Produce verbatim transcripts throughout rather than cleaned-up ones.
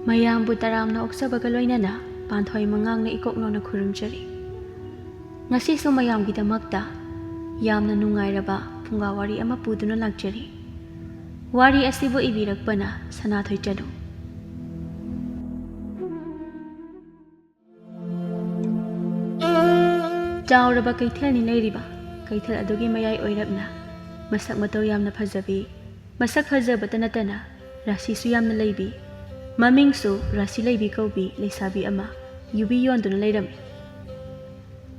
ꯃꯌꯥꯝꯕꯨ ꯇꯔꯥꯝꯅ ꯑꯣꯛꯆꯕꯒ ꯂꯣꯏꯅꯅ ꯄꯥꯟꯊꯣꯏ ꯃꯉꯥꯡꯅ ꯏꯀꯣꯛ ꯅꯧꯅ ꯈꯨꯔꯨꯝꯖꯔꯤ꯫ ꯉꯁꯤꯁꯨ ꯃꯌꯥꯝꯒꯤꯗꯃꯛꯇ ꯌꯥꯝꯅ ꯅꯨꯡꯉꯥꯏꯔꯕ ꯐꯨꯡꯒꯥ ꯋꯥꯔꯤ ꯑꯃ ꯄꯨꯗꯨꯅ ꯂꯥꯛꯆꯔꯤ꯫ ꯋꯥꯔꯤ ꯑꯁꯤꯕꯨ ꯏꯕꯤꯔꯛꯄꯅ ꯁꯅꯥꯊꯣꯏ ꯆꯅꯨ꯫ ꯆꯥꯎꯔꯕ ꯀꯩꯊꯦꯜꯅꯤ ꯂꯩꯔꯤꯕ꯫ ꯀꯩꯊꯦꯜ ꯑꯗꯨꯒꯤ ꯃꯌꯥꯏ ꯑꯣꯏꯔꯞꯅ ꯃꯁꯛ ꯃꯇꯧ ꯌꯥꯝꯅ ꯐꯖꯕꯤ, ꯃꯁꯛ ꯐꯖꯕꯇ ꯅꯠꯇꯅ ꯔꯥꯁꯤꯁꯨ ꯌꯥꯝꯅ ꯂꯩꯕꯤ, ꯃꯃꯤꯡꯁꯨ ꯔꯥꯁꯤ ꯂꯩꯕꯤ ꯀꯧꯕꯤ ꯂꯩꯁꯥꯕꯤ ꯑꯃ ꯌꯨꯕꯤ ꯌꯣꯟꯗꯨꯅ ꯂꯩꯔꯝꯃꯤ꯫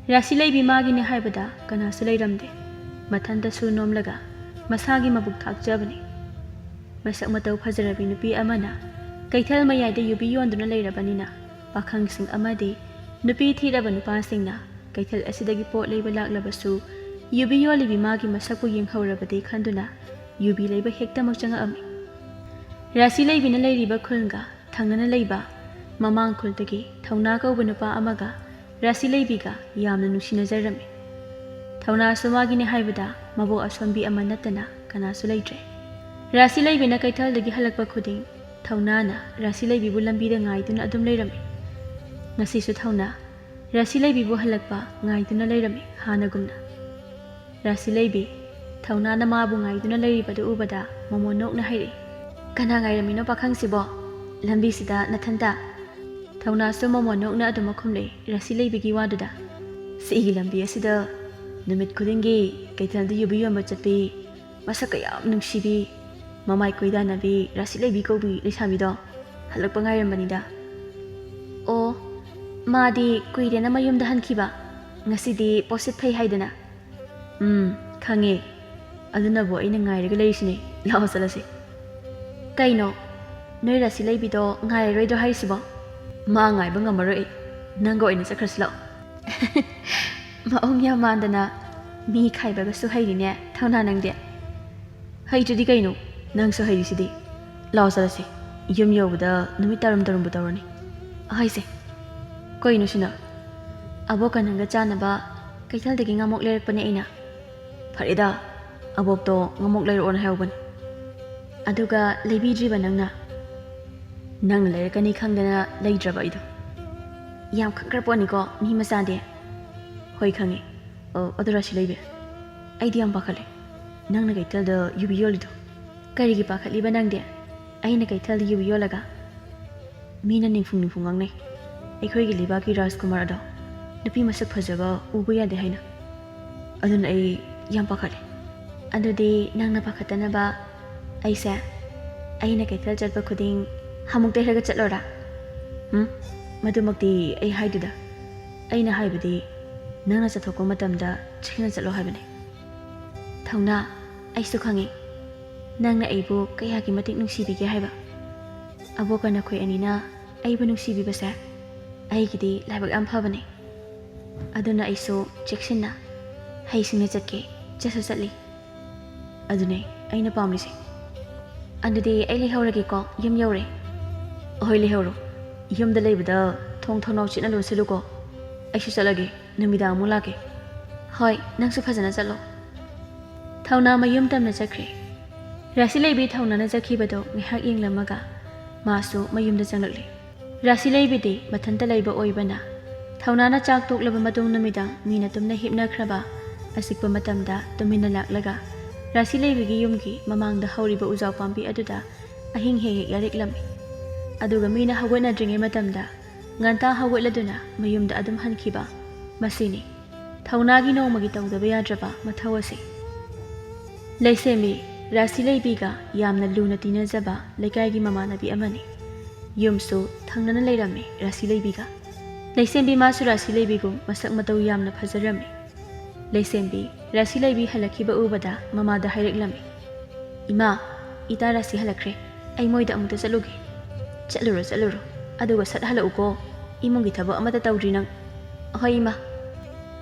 ꯔꯥꯁꯤ ꯂꯩꯕꯤ ꯃꯥꯒꯤꯅꯤ ꯍꯥꯏꯕꯗ ꯀꯅꯥꯁꯨ ꯂꯩꯔꯝꯗꯦ꯫ ꯃꯊꯟꯇꯁꯨ ꯅꯣꯝꯂꯒ ꯃꯁꯥꯒꯤ ꯃꯕꯨꯛ ꯊꯥꯛꯆꯕꯅꯤ꯫ ꯃꯁꯛ ꯃꯇꯧ ꯐꯖꯔꯕꯤ ꯅꯨꯄꯤ ꯑꯃꯅ ꯀꯩꯊꯦꯜ ꯃꯌꯥꯏꯗ ꯌꯨꯕꯤ ꯌꯣꯟꯗꯨꯅ ꯂꯩꯔꯕꯅꯤꯅ, ꯄꯥꯈꯪꯁꯤꯡ ꯑꯃꯗꯤ ꯅꯨꯄꯤ ꯊꯤꯔꯕ ꯅꯨꯄꯥꯁꯤꯡꯅ ꯀꯩꯊꯦꯜ ꯑꯁꯤꯗꯒꯤ ꯄꯣꯠ ꯂꯩꯕ ꯂꯥꯛꯂꯕꯁꯨ, ꯌꯨꯕꯤ ꯌꯣꯜꯂꯤꯕꯤ ꯃꯥꯒꯤ ꯃꯁꯛꯄꯨ ꯌꯦꯡꯍꯧꯔꯕꯗꯤ ꯈꯟꯗꯨꯅ ꯌꯨꯕꯤ ꯂꯩꯕ ꯍꯦꯛꯇꯃꯛ ꯆꯪꯉꯛꯑꯝꯃꯤ꯫ ꯔꯥꯁꯤ ꯂꯩꯕꯤꯅ ꯂꯩꯔꯤꯕ ꯈꯨꯜꯒ ꯊꯪꯅꯅ ꯂꯩꯕ ꯃꯃꯥꯡ ꯈꯨꯜꯗꯒꯤ ꯊꯧꯅꯥ ꯀꯧꯕ ꯅꯨꯄꯥ ꯑꯃꯒ ꯔꯥꯁꯤ ꯂꯩꯕꯤꯒ ꯌꯥꯝꯅ ꯅꯨꯡꯁꯤꯅꯖꯔꯝꯃꯤ꯫ ꯊꯧꯅꯥꯁꯨ ꯃꯥꯒꯤꯅꯤ ꯍꯥꯏꯕꯗ ꯃꯕꯣꯛ ꯑꯁꯣꯟꯕꯤ ꯑꯃ ꯅꯠꯇꯅ ꯀꯅꯥꯁꯨ ꯂꯩꯇ꯭ꯔꯦ꯫ ꯔꯥꯁꯤ ꯂꯩꯕꯤꯅ ꯀꯩꯊꯦꯜꯗꯒꯤ ꯍꯜꯂꯛꯄ ꯈꯨꯗꯤꯡ ꯊꯧꯅꯥꯅ ꯔꯥꯁꯤ ꯂꯩꯕꯤꯕꯨ ꯂꯝꯕꯤꯗ ꯉꯥꯏꯗꯨꯅ ꯑꯗꯨꯝ ꯂꯩꯔꯝꯃꯤ꯫ ꯉꯁꯤꯁꯨ ꯊꯧꯅꯥ ꯔꯥꯁꯤ ꯂꯩꯕꯤꯕꯨ ꯍꯜꯂꯛꯄ ꯉꯥꯏꯗꯨꯅ ꯂꯩꯔꯝꯃꯤ ꯍꯥꯟꯅꯒꯨꯝꯅ꯫ ꯔꯥꯁꯤ ꯂꯩꯕꯤ, ꯊꯧꯅꯥꯅ ꯃꯥꯕꯨ ꯉꯥꯏꯗꯨꯅ ꯂꯩꯔꯤꯕꯗꯨ ꯎꯕꯗ ꯃꯃꯣꯟ ꯅꯣꯛꯅ ꯍꯥꯏꯔꯛꯏ, "ꯀꯅꯥ ꯉꯥꯏꯔꯝꯃꯤꯅꯣ ꯄꯥꯈꯪꯁꯤꯕꯣ? ꯂꯝꯕꯤꯁꯤꯗ ꯅꯊꯟꯇ?" ꯊꯧꯅꯥꯁꯨ ꯃꯃꯣꯟ ꯅꯣꯛꯅ ꯑꯗꯨꯃꯛ ꯈꯨꯝꯂꯛꯏ ꯔꯥꯁꯤ ꯂꯩꯕꯤꯒꯤ ꯋꯥꯗꯨꯗ꯫ "ꯁꯤꯒꯤ ꯂꯝꯕꯤ ꯑꯁꯤꯗ ꯅꯨꯃꯤꯠ ꯈꯨꯗꯤꯡꯒꯤ ꯀꯩꯊꯦꯜꯗ ꯌꯨꯕꯤ ꯌꯣꯟꯕ ꯆꯠꯄꯤ ꯃꯁꯛꯀ ꯌꯥꯝ ꯅꯨꯡꯁꯤꯕꯤ, ꯃꯃꯥꯏ ꯀꯣꯏꯗꯥꯅꯕꯤ ꯔꯥꯁꯤ ꯂꯩꯕꯤ ꯀꯧꯕꯤ ꯂꯩꯁꯥꯕꯤꯗꯣ ꯍꯜꯂꯛꯄ ꯉꯥꯏꯔꯝꯕꯅꯤꯗ꯫" "ꯑꯣ, ꯃꯥꯗꯤ ꯀꯨꯏꯔꯦꯅ ꯃꯌꯨꯝꯗ ꯍꯟꯈꯤꯕ꯫ ꯉꯁꯤꯗꯤ ꯄꯣꯠꯁꯤꯠ ꯐꯩ ꯍꯥꯏꯗꯅ꯫" "ꯎꯝ, ꯈꯪꯉꯦ꯫ ꯑꯗꯨꯅꯕꯨ ꯑꯩꯅ ꯉꯥꯏꯔꯒ ꯂꯩꯔꯤꯁꯤꯅꯦ꯫ ꯂꯥꯛꯑꯣ ꯆꯠꯂꯁꯤ꯫" "ꯀꯩꯅꯣ? ꯅꯣꯏ ꯔꯥꯁꯤ ꯂꯩꯕꯤꯗꯣ ꯉꯥꯏꯔꯔꯣꯏꯗ꯭ꯔꯣ ꯍꯥꯏꯔꯤꯁꯤꯕꯣ?" "ꯃꯥ ꯉꯥꯏꯕ ꯉꯝꯃꯔꯣꯏ ꯑꯩ꯫ ꯅꯪꯒ ꯑꯣꯏꯅ ꯆꯠꯈ꯭ꯔꯁꯤ ꯂꯥꯛꯑꯣ꯫" "ꯃꯑꯣꯡ ꯌꯥꯝ ꯃꯥꯟꯗꯅ ꯃꯤ ꯈꯥꯏꯕꯒꯁꯨ ꯍꯩꯔꯤꯅꯦ ꯊꯧꯅꯥ ꯅꯪꯗꯤ꯫" "ꯍꯩꯇ꯭ꯔꯗꯤ ꯀꯩꯅꯣ? ꯅꯪꯁꯨ ꯍꯩꯔꯤꯁꯤꯗꯤ꯫ ꯂꯥꯛꯑꯣ ꯆꯠꯂꯁꯤ꯫ ꯌꯨꯝ ꯌꯧꯕꯗ ꯅꯨꯃꯤꯠ ꯇꯥꯔꯨꯝ ꯇꯥꯔꯨꯝꯕꯨ ꯇꯧꯔꯅꯤ꯫" "ꯍꯥꯏꯁꯦ, ꯀꯩꯅꯣ ꯁꯤꯅ?" "ꯑꯕꯣꯛꯀ ꯅꯪꯒ ꯆꯥꯅꯕ ꯀꯩꯊꯦꯜꯗꯒꯤ ꯉꯥꯃꯣꯛ ꯂꯩꯔꯛꯄꯅꯦ ꯑꯩꯅ꯫" "ꯐꯔꯦꯗ, ꯑꯕꯣꯛꯇꯣ ꯉꯥꯃꯣꯛ ꯂꯩꯔꯛꯑꯣꯅ ꯍꯥꯏꯍꯧꯕꯅꯤ꯫" "ꯑꯗꯨꯒ ꯂꯩꯕꯤꯗ꯭ꯔꯤꯕ ꯅꯪꯅ?" ꯅꯪꯅ ꯂꯩꯔꯛꯀꯅꯤ ꯈꯪꯗꯅ ꯂꯩꯗ꯭ꯔꯕ ꯑꯩꯗꯣ꯫ ꯌꯥꯝ ꯈꯪꯈ꯭ꯔ ꯄꯣꯠꯅꯤꯀꯣ ꯃꯤ ꯃꯆꯥꯗꯤ꯫ ꯍꯣꯏ, ꯈꯪꯉꯦ꯫ ꯑꯣ, ꯑꯗꯨ ꯔꯥꯁꯤ ꯂꯩꯕꯤ, ꯑꯩꯗꯤ ꯌꯥꯝ ꯄꯥꯈꯠꯂꯦ꯫ ꯅꯪꯅ ꯀꯩꯊꯦꯜꯗ ꯌꯨꯕꯤ ꯌꯣꯜꯂꯤꯗꯣ ꯀꯔꯤꯒꯤ ꯄꯥꯈꯠꯂꯤꯕ ꯅꯪꯗꯤ? ꯑꯩꯅ ꯀꯩꯊꯦꯜꯗ ꯌꯨꯕꯤ ꯌꯣꯜꯂꯒ ꯃꯤꯅ ꯅꯤꯡꯐꯨꯡ ꯅꯤꯡꯐꯨꯡ ꯉꯥꯡꯅꯩ, ꯑꯩꯈꯣꯏꯒꯤ ꯂꯩꯕꯥꯛꯀꯤ ꯔꯥꯖꯀꯨꯃꯥꯔ ꯑꯗꯣ ꯅꯨꯄꯤ ꯃꯁꯛ ꯐꯖꯕ ꯎꯕ ꯌꯥꯗꯦ ꯍꯥꯏꯅ꯫ ꯑꯗꯨꯅ ꯑꯩ ꯌꯥꯝ ꯄꯥꯈꯠꯂꯦ꯫ ꯑꯗꯨꯗꯤ ꯅꯪꯅ ꯄꯥꯈꯠꯇꯅꯕ ꯑꯩꯁꯦ, ꯑꯩꯅ ꯀꯩꯊꯦꯜ ꯆꯠꯄ ꯈꯨꯗꯤꯡ ꯍꯥꯃꯨꯛ ꯇꯩꯔꯒ ꯆꯠꯂꯣꯔꯥ? ꯎꯝ, ꯃꯗꯨꯃꯛꯇꯤ ꯑꯩ ꯍꯥꯏꯗꯨꯗ꯫ ꯑꯩꯅ ꯍꯥꯏꯕꯗꯤ ꯅꯪꯅ ꯆꯠꯊꯣꯛꯄ ꯃꯇꯝꯗ ꯆꯦꯛꯁꯤꯟꯅ ꯆꯠꯂꯣ ꯍꯥꯏꯕꯅꯤ꯫ ꯊꯧꯅꯥ, ꯑꯩꯁꯨ ꯈꯪꯉꯤ ꯅꯪꯅ ꯑꯩꯕꯨ ꯀꯌꯥꯒꯤ ꯃꯇꯤꯛ ꯅꯨꯡꯁꯤꯕꯤꯒꯦ ꯍꯥꯏꯕ꯫ ꯑꯕꯣꯛꯀ ꯅꯈꯣꯏ ꯑꯅꯤꯅ ꯑꯩꯕꯨ ꯅꯨꯡꯁꯤꯕꯤꯕꯁꯦ ꯑꯩꯒꯤꯗꯤ ꯂꯥꯏꯕꯛ ꯌꯥꯝ ꯐꯕꯅꯤ꯫ ꯑꯗꯨꯅ ꯑꯩꯁꯨ ꯆꯦꯛꯁꯤꯟꯅ ꯍꯩꯁꯤꯡꯅ ꯆꯠꯀꯦ, ꯆꯠꯁꯨ ꯆꯠꯂꯤ꯫ ꯑꯗꯨꯅꯦ ꯑꯩꯅ ꯄꯥꯝꯂꯤꯁꯦ꯫ ꯑꯗꯨꯗꯤ ꯑꯩ ꯂꯩꯍꯧꯔꯒꯦꯀꯣ, ꯌꯨꯝ ꯌꯧꯔꯦ꯫ ꯑꯍꯣꯏ, ꯂꯩꯍꯧꯔꯣ꯫ ꯌꯨꯝꯗ ꯂꯩꯕꯗ ꯊꯣꯡ ꯊꯣꯡꯅꯥꯎ ꯆꯦꯠꯅ ꯂꯣꯟꯁꯤꯜꯂꯨꯀꯣ꯫ ꯑꯩꯁꯨ ꯆꯠꯂꯒꯦ, ꯅꯨꯃꯤꯗꯥꯡ ꯑꯃꯨꯛ ꯂꯥꯛꯀꯦ꯫ ꯍꯣꯏ, ꯅꯪꯁꯨ ꯐꯖꯅ ꯆꯠꯂꯣ꯫ ꯊꯧꯅꯥ ꯃꯌꯨꯝ ꯇꯝꯅ ꯆꯠꯈ꯭ꯔꯦ꯫ ꯔꯥꯁꯤ ꯂꯩꯕꯤ ꯊꯧꯅꯥꯅ ꯆꯠꯈꯤꯕꯗꯣ ꯉꯥꯏꯍꯥꯛ ꯌꯦꯡꯂꯝꯃꯒ ꯃꯥꯁꯨ ꯃꯌꯨꯝꯗ ꯆꯪꯂꯛꯂꯦ꯫ ꯔꯥꯁꯤ ꯂꯩꯕꯤꯗꯤ ꯃꯊꯟꯇ ꯂꯩꯕ ꯑꯣꯏꯕꯅ ꯊꯧꯅꯥꯅ ꯆꯥꯛ ꯇꯣꯛꯂꯕ ꯃꯇꯨꯡ ꯅꯨꯃꯤꯗꯥꯡ ꯃꯤꯅ ꯇꯨꯝꯅ ꯍꯤꯞꯅꯈ꯭ꯔꯕ ꯑꯆꯤꯛꯄ ꯃꯇꯝꯗ ꯇꯨꯃꯤꯟꯅ ꯂꯥꯛꯂꯒ ꯔꯥꯁꯤ ꯂꯩꯕꯤꯒꯤ ꯌꯨꯝꯒꯤ ꯃꯃꯥꯡꯗ ꯍꯧꯔꯤꯕ ꯎꯖꯥꯎ ꯄꯥꯝꯕꯤ ꯑꯗꯨꯗ ꯑꯍꯤꯡ ꯍꯦꯛ ꯍꯦꯛ ꯌꯥꯔꯤꯛꯂꯝꯃꯤ꯫ ꯑꯗꯨꯒ ꯃꯤꯅ ꯍꯧꯒꯠꯅꯗ꯭ꯔꯤꯉꯩ ꯃꯇꯝꯗ ꯉꯟꯇꯥ ꯍꯧꯒꯠꯂꯗꯨꯅ ꯃꯌꯨꯝꯗ ꯑꯗꯨꯝ ꯍꯟꯈꯤꯕ꯫ ꯃꯁꯤꯅꯤ ꯊꯧꯅꯥꯒꯤ ꯅꯣꯡꯃꯒꯤ ꯇꯧꯗꯕ ꯌꯥꯗ꯭ꯔꯕ ꯃꯊꯧ ꯑꯁꯤ꯫ ꯂꯩꯁꯦꯝꯕꯤ ꯔꯥꯁꯤ ꯂꯩꯕꯤꯒ ꯌꯥꯝꯅ ꯂꯨꯅ ꯇꯤꯟꯅꯖꯕ ꯂꯩꯀꯥꯏꯒꯤ ꯃꯃꯥꯟꯅꯕꯤ ꯑꯃꯅꯤ꯫ ꯌꯨꯝꯁꯨ ꯊꯪꯅꯅ ꯂꯩꯔꯝꯃꯤ ꯔꯥꯁꯤ ꯂꯩꯕꯤꯒ꯫ ꯂꯩꯁꯦꯝꯕꯤ ꯃꯥꯁꯨ ꯔꯥꯁꯤ ꯂꯩꯕꯤꯒꯨꯝ ꯃꯁꯛ ꯃꯇꯧ ꯌꯥꯝꯅ ꯐꯖꯔꯝꯃꯤ꯫ ꯂꯩꯁꯦꯝꯕꯤ ꯔꯥꯁꯤ ꯂꯩꯕꯤ ꯍꯜꯂꯛꯈꯤꯕ ꯎꯕꯗ ꯃꯃꯥꯗ ꯍꯥꯏꯔꯛꯂꯝꯃꯤ, "ꯏꯃꯥ, ꯏꯇꯥ ꯔꯥꯁꯤ ꯍꯜꯂꯛꯈ꯭ꯔꯦ꯫ ꯑꯩ ꯃꯣꯏꯗ ꯑꯃꯨꯛꯇ ꯆꯠꯂꯨꯒꯦ꯫" "ꯆꯠꯂꯨꯔꯣ, ꯆꯠꯂꯨꯔꯣ꯫ ꯑꯗꯨꯒ ꯁꯠ ꯍꯜꯂꯛꯎꯀꯣ꯫ ꯏꯃꯨꯡꯒꯤ ꯊꯕꯛ ꯑꯃꯠꯇ ꯇꯧꯗ꯭ꯔꯤ ꯅꯪ꯫" "ꯑꯍꯣꯏ, ꯏꯃꯥ꯫"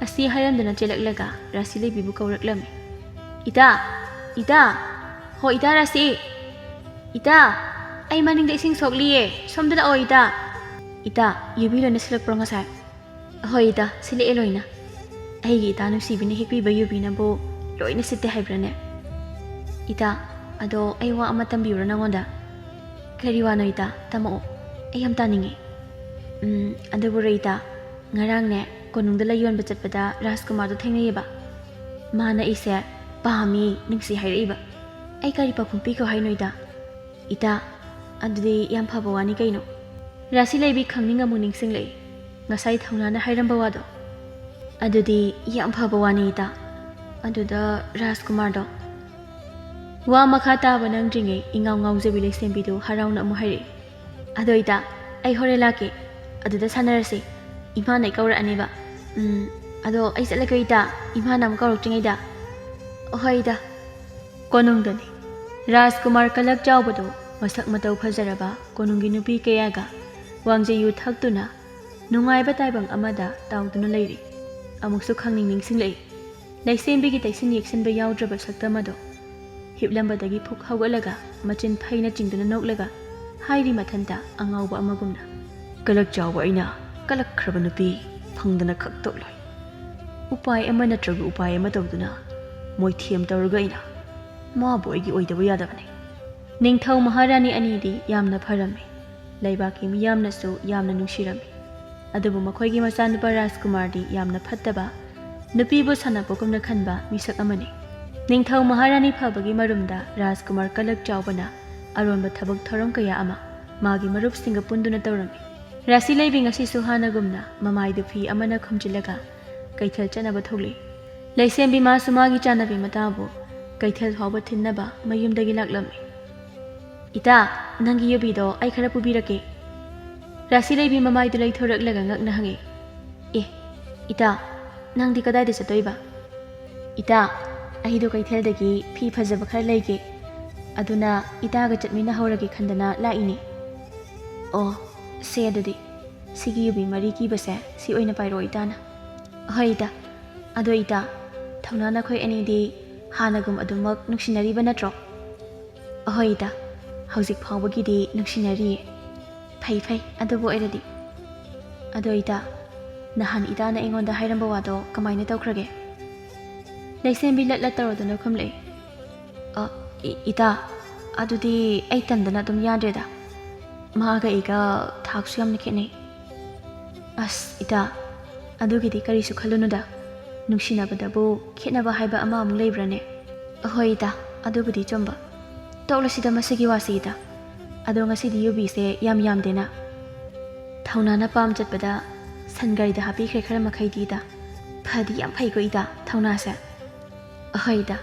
ꯑꯁꯤ ꯍꯥꯏꯔꯝꯗꯨꯅ ꯆꯦꯜꯂꯛꯂꯒ ꯔꯥꯁꯤ ꯂꯩꯕꯤꯕꯨ ꯀꯧꯔꯛꯂꯝꯃꯤ꯫ "ꯏꯇꯥ! ꯏꯇꯥ! ꯍꯣ, ꯏꯇꯥ ꯔꯥꯁꯤ! ꯏꯇꯥ! ꯑꯩ ꯃꯅꯤꯡꯗ ꯏꯁꯤꯡ ꯁꯣꯛꯂꯤꯌꯦ꯫ ꯁꯣꯝꯗ ꯂꯥꯛꯑꯣ, ꯏꯇꯥ!" "ꯏꯇꯥ, ꯌꯨꯕꯤ ꯂꯣꯏꯅ ꯁꯤꯜꯂꯛꯄ꯭ꯔꯣ ꯉꯁꯥꯏ?" "ꯍꯣꯏ, ꯏꯇꯥ, ꯁꯤꯜꯂꯛꯑꯦ ꯂꯣꯏꯅ꯫" "ꯑꯩꯒꯤ ꯏꯇꯥ ꯅꯨꯡꯁꯤꯕꯤꯅ ꯍꯦꯛꯄꯤꯕ ꯌꯨꯕꯤꯅꯕꯨ ꯂꯣꯏꯅ ꯁꯤꯠꯇꯦ ꯍꯥꯏꯕ꯭ꯔꯥꯅꯦ?" "ꯏꯇꯥ, ꯑꯗꯣ ꯑꯩ ꯋꯥ ꯑꯃ ꯇꯝꯕꯤꯌꯨꯔꯥ ꯅꯉꯣꯟꯗ?" ꯀꯔꯤ ꯋꯥꯅꯣ ꯏꯇꯥ? ꯇꯝꯃꯛꯑꯣ, ꯑꯩ ꯌꯥꯝ ꯇꯥꯅꯤꯡꯉꯦ꯫ ꯎꯝ, ꯑꯗꯨꯕꯨꯔꯣ ꯏꯇꯥ, ꯉꯔꯥꯡꯅꯦ, ꯀꯣꯅꯨꯡꯗ ꯂꯩ ꯌꯣꯟꯕ ꯆꯠꯄꯗ ꯔꯥꯖꯀꯨꯃꯥꯔꯗꯣ ꯊꯦꯡꯅꯩꯌꯦꯕ꯫ ꯃꯥꯅ ꯑꯩꯁꯦ ꯄꯥꯝꯃꯤ, ꯅꯨꯡꯁꯤ ꯍꯥꯏꯔꯛꯏꯕ꯫ ꯑꯩ ꯀꯔꯤ ꯄꯥꯎꯈꯨꯝ ꯄꯤꯈꯣ ꯍꯥꯏꯅꯣ ꯏꯇꯥ? ꯏꯇꯥ, ꯑꯗꯨꯗꯤ ꯌꯥꯝ ꯐꯕ ꯋꯥꯅꯤ ꯀꯩꯅꯣ꯫ ꯔꯥꯁꯤ ꯂꯩꯕꯤ ꯈꯪꯅꯤꯡ ꯑꯃꯨꯛ ꯅꯤꯡꯁꯤꯡꯂꯛꯏ꯫ ꯉꯁꯥꯏ ꯊꯧꯅꯥꯅ ꯍꯥꯏꯔꯝꯕ ꯋꯥꯗꯣ꯫ ꯑꯗꯨꯗꯤ ꯌꯥꯝ ꯐꯕ ꯋꯥꯅꯤ ꯏꯇꯥ꯫ ꯑꯗꯨꯗ ꯔꯥꯖꯀꯨꯃꯥꯔꯗꯣ꯫ ꯋꯥ ꯃꯈꯥ ꯇꯥꯕ ꯅꯪꯗ꯭ꯔꯤꯉꯩ ꯏꯉꯥꯎ ꯉꯥꯎꯖꯕꯤ ꯂꯩꯁꯦꯝꯕꯤꯗꯨ ꯍꯔꯥꯎꯅ ꯑꯃꯨꯛ ꯍꯥꯏꯔꯛꯏ꯫ ꯑꯗꯣ ꯏꯇꯥ, ꯑꯩ ꯍꯣꯔꯦꯟ ꯂꯥꯛꯀꯦ꯫ ꯑꯗꯨꯗ ꯁꯥꯟꯅꯔꯁꯤ꯫ ꯏꯃꯥꯅ ꯑꯩ ꯀꯧꯔꯛꯑꯅꯦꯕ꯫ ꯎꯝ, ꯑꯗꯣ ꯑꯩ ꯆꯠꯂꯒꯦ ꯏꯇꯥ, ꯏꯃꯥꯅ ꯑꯃꯨꯛ ꯀꯧꯔꯛꯇ꯭ꯔꯤꯉꯩꯗ꯫ ꯍꯣꯏ ꯏꯇꯥ꯫ ꯀꯣꯅꯨꯡꯗꯅꯤ꯫ ꯔꯥꯖꯀꯨꯃꯥꯔ ꯀꯂꯛ ꯆꯥꯎꯕꯗꯨ ꯃꯁꯛ ꯃꯇꯧ ꯐꯖꯔꯕ ꯀꯣꯅꯨꯡꯒꯤ ꯅꯨꯄꯤ ꯀꯌꯥꯒ ꯋꯥꯡꯖꯩ ꯌꯨ ꯊꯛꯇꯨꯅ ꯅꯨꯡꯉꯥꯏꯕ ꯇꯥꯏꯕꯪ ꯑꯃꯗ ꯇꯥꯎꯗꯨꯅ ꯂꯩꯔꯤ꯫ ꯑꯃꯨꯛꯁꯨ ꯈꯪꯅꯤꯡ ꯅꯤꯡꯁꯤꯡꯂꯛꯏ꯫ ꯂꯩꯁꯦꯝꯕꯤꯒꯤ ꯇꯩꯁꯤꯟ ꯌꯦꯛꯁꯤꯟꯕ ꯌꯥꯎꯗ꯭ꯔꯕ ꯁꯛꯇꯝ ꯑꯗꯣ꯫ ꯍꯤꯞꯂꯝꯕꯗꯒꯤ ꯐꯨꯛ ꯍꯧꯒꯠꯂꯒ ꯃꯆꯤꯟ ꯐꯩꯅ ꯆꯤꯡꯗꯨꯅ ꯅꯣꯛꯂꯒ ꯍꯥꯏꯔꯤ ꯃꯊꯟꯇ ꯑꯉꯥꯎꯕ ꯑꯃꯒꯨꯝꯅ꯫ ꯀꯂꯛ ꯆꯥꯎꯕ ꯑꯩꯅ ꯀꯂꯛꯈ꯭ꯔꯕ ꯅꯨꯄꯤ ꯐꯪꯗꯅ ꯈꯛ ꯇꯣꯛꯂꯣꯏ꯫ ꯎꯄꯥꯏ ꯑꯃ ꯅꯠꯇ꯭ꯔꯒ ꯎꯄꯥꯏ ꯑꯃ ꯇꯧꯗꯨꯅ ꯃꯣꯏꯊꯦꯝ ꯇꯧꯔꯒ ꯑꯩꯅ ꯃꯥꯕꯨ ꯑꯩꯒꯤ ꯑꯣꯏꯗꯕ ꯌꯥꯗꯕꯅꯤ꯫ ꯅꯤꯡꯊꯧ ꯃꯍꯥꯔꯥꯅꯤ ꯑꯅꯤꯗꯤ ꯌꯥꯝꯅ ꯐꯔꯝꯃꯤ꯫ ꯂꯩꯕꯥꯛꯀꯤ ꯃꯤꯌꯥꯝꯅꯁꯨ ꯌꯥꯝꯅ ꯅꯨꯡꯁꯤꯔꯝꯃꯤ꯫ ꯑꯗꯨꯕꯨ ꯃꯈꯣꯏꯒꯤ ꯃꯆꯥꯅꯨꯄꯥ ꯔꯥꯖꯀꯨꯃꯥꯔꯗꯤ ꯌꯥꯝꯅ ꯐꯠꯇꯕ, ꯅꯨꯄꯤꯕꯨ ꯁꯥꯟꯅꯄꯣꯠꯀꯨꯝꯅ ꯈꯟꯕ ꯃꯤꯁꯛ ꯑꯃꯅꯤ꯫ ꯅꯤꯡꯊꯧ ꯃꯍꯥꯔꯥꯅꯤ ꯐꯕꯒꯤ ꯃꯔꯨꯝꯗ ꯔꯥꯖꯀꯨꯃꯥꯔ ꯀꯂꯛ ꯆꯥꯎꯕꯅ ꯑꯔꯣꯟꯕ ꯊꯕꯛ ꯊꯧꯔꯝ ꯀꯌꯥ ꯑꯃ ꯃꯥꯒꯤ ꯃꯔꯨꯞꯁꯤꯡꯒ ꯄꯨꯟꯗꯨꯅ ꯇꯧꯔꯝꯃꯤ꯫ ꯔꯥꯁꯤ ꯂꯩꯕꯤ ꯉꯁꯤꯁꯨ ꯍꯥꯟꯅꯒꯨꯝꯅ ꯃꯃꯥꯏꯗꯨ ꯐꯤ ꯑꯃꯅ ꯈꯨꯝꯖꯤꯜꯂꯒ ꯀꯩꯊꯦꯜ ꯆꯠꯅꯕ ꯊꯣꯛꯂꯤ꯫ ꯂꯩꯁꯦꯝꯕꯤ ꯃꯥꯁꯨ ꯃꯥꯒꯤ ꯆꯥꯟꯅꯕꯤ ꯃꯇꯥꯕꯨ ꯀꯩꯊꯦꯜ ꯐꯥꯎꯕ ꯊꯤꯟꯅꯕ ꯃꯌꯨꯝꯗꯒꯤ ꯂꯥꯛꯂꯝꯃꯤ꯫ "ꯏꯇꯥ, ꯅꯪꯒꯤ ꯌꯨꯕꯤꯗꯣ ꯑꯩ ꯈꯔ ꯄꯨꯕꯤꯔꯛꯀꯦ?" ꯔꯥꯁꯤ ꯂꯩꯕꯤ ꯃꯃꯥꯏꯗꯨ ꯂꯩꯊꯣꯔꯛꯂꯒ ꯉꯛꯅ ꯍꯪꯉꯤ꯫ "ꯑꯦ, ꯏꯇꯥ, ꯅꯪꯗꯤ ꯀꯗꯥꯏꯗ ꯆꯠꯇꯣꯏꯕ?" "ꯏꯇꯥ, ꯑꯩꯗꯣ ꯀꯩꯊꯦꯜꯗꯒꯤ ꯐꯤ ꯐꯖꯕ ꯈꯔ ꯂꯩꯒꯦ, ꯑꯗꯨꯅ ꯏꯇꯥꯒ ꯆꯠꯃꯤꯟꯅꯍꯧꯔꯒꯦ ꯈꯟꯗꯅ ꯂꯥꯛꯏꯅꯦ꯫" "ꯑꯣ, ꯁꯦ ꯑꯗꯨꯗꯤ, ꯁꯤꯒꯤ ꯌꯨꯕꯤ ꯃꯔꯤ ꯀꯤꯕꯁꯦ ꯁꯤ ꯑꯣꯏꯅ ꯄꯥꯏꯔꯛꯑꯣ ꯏꯇꯥꯅ꯫" "ꯍꯣꯏ ꯏꯇꯥ꯫ ꯑꯗꯣ ꯏꯇꯥ, ꯊꯧꯅꯥ ꯅꯈꯣꯏ ꯑꯅꯤꯗꯤ ꯍꯥꯟꯅꯒꯨꯝ ꯑꯗꯨꯃꯛ ꯅꯨꯡꯁꯤꯅꯔꯤꯕ ꯅꯠꯇ꯭ꯔꯣ?" "ꯑꯍꯣꯏ ꯏꯇꯥ, ꯍꯧꯖꯤꯛ ꯐꯥꯎꯕꯒꯤꯗꯤ ꯅꯨꯡꯁꯤꯅꯔꯤꯌꯦ꯫" "ꯐꯩ ꯐꯩ, ꯑꯗꯨꯕꯨ ꯑꯣꯏꯔꯗꯤ꯫ ꯑꯗꯣ ꯏꯇꯥ, ꯅꯍꯥꯟ ꯏꯇꯥꯅ ꯑꯩꯉꯣꯟꯗ ꯍꯥꯏꯔꯝꯕ ꯋꯥꯗꯣ ꯀꯃꯥꯏꯅ ꯇꯧꯈ꯭ꯔꯒꯦ?" ꯂꯩꯁꯦꯝꯕꯤ ꯂꯠ ꯂꯠ ꯇꯧꯔꯗꯨꯅ ꯈꯨꯝꯂꯛꯏ꯫ "ꯑ, ꯏ-, ꯏꯇꯥ, ꯑꯗꯨꯗꯤ ꯑꯩ ꯇꯟꯗꯅ ꯑꯗꯨꯝ ꯌꯥꯗ꯭ꯔꯦꯗ꯫ ꯃꯥꯒ ꯑꯩꯒ ꯊꯥꯛꯁꯨ ꯌꯥꯝꯅ ꯈꯦꯠꯅꯩ꯫ ꯑꯁ ꯏꯇꯥ, ꯑꯗꯨꯒꯤꯗꯤ ꯀꯔꯤꯁꯨ ꯈꯜꯂꯨꯅꯨꯗ꯫ ꯅꯨꯡꯁꯤꯅꯕꯗꯕꯨ ꯈꯦꯠꯅꯕ ꯍꯥꯏꯕ ꯑꯃ ꯑꯃꯨꯛ ꯂꯩꯕ꯭ꯔꯥꯅꯦ? ꯑꯍꯣꯏ ꯏꯇꯥ, ꯑꯗꯨꯕꯨꯗꯤ ꯆꯨꯝꯕ꯫ ꯇꯣꯛꯂꯁꯤꯗ ꯃꯁꯤꯒꯤ ꯋꯥꯁꯤ ꯏꯇꯥ꯫ ꯑꯗꯣ ꯉꯁꯤꯗꯤ ꯌꯨꯕꯤꯁꯦ ꯌꯥꯝ ꯌꯥꯝꯗꯦꯅ꯫ ꯊꯧꯅꯥꯅ ꯄꯥꯝ ꯆꯠꯄꯗ ꯁꯟ ꯒꯥꯔꯤꯗ ꯍꯥꯞꯄꯤꯈ꯭ꯔꯦ ꯈꯔ ꯃꯈꯩꯗꯤ ꯏꯇꯥ꯫ ꯐꯗꯤ ꯌꯥꯝ ꯐꯩꯀꯣ ꯏꯇꯥ, ꯊꯧꯅꯥꯁꯦ꯫ ꯑꯍꯣꯏ ꯏꯇꯥ,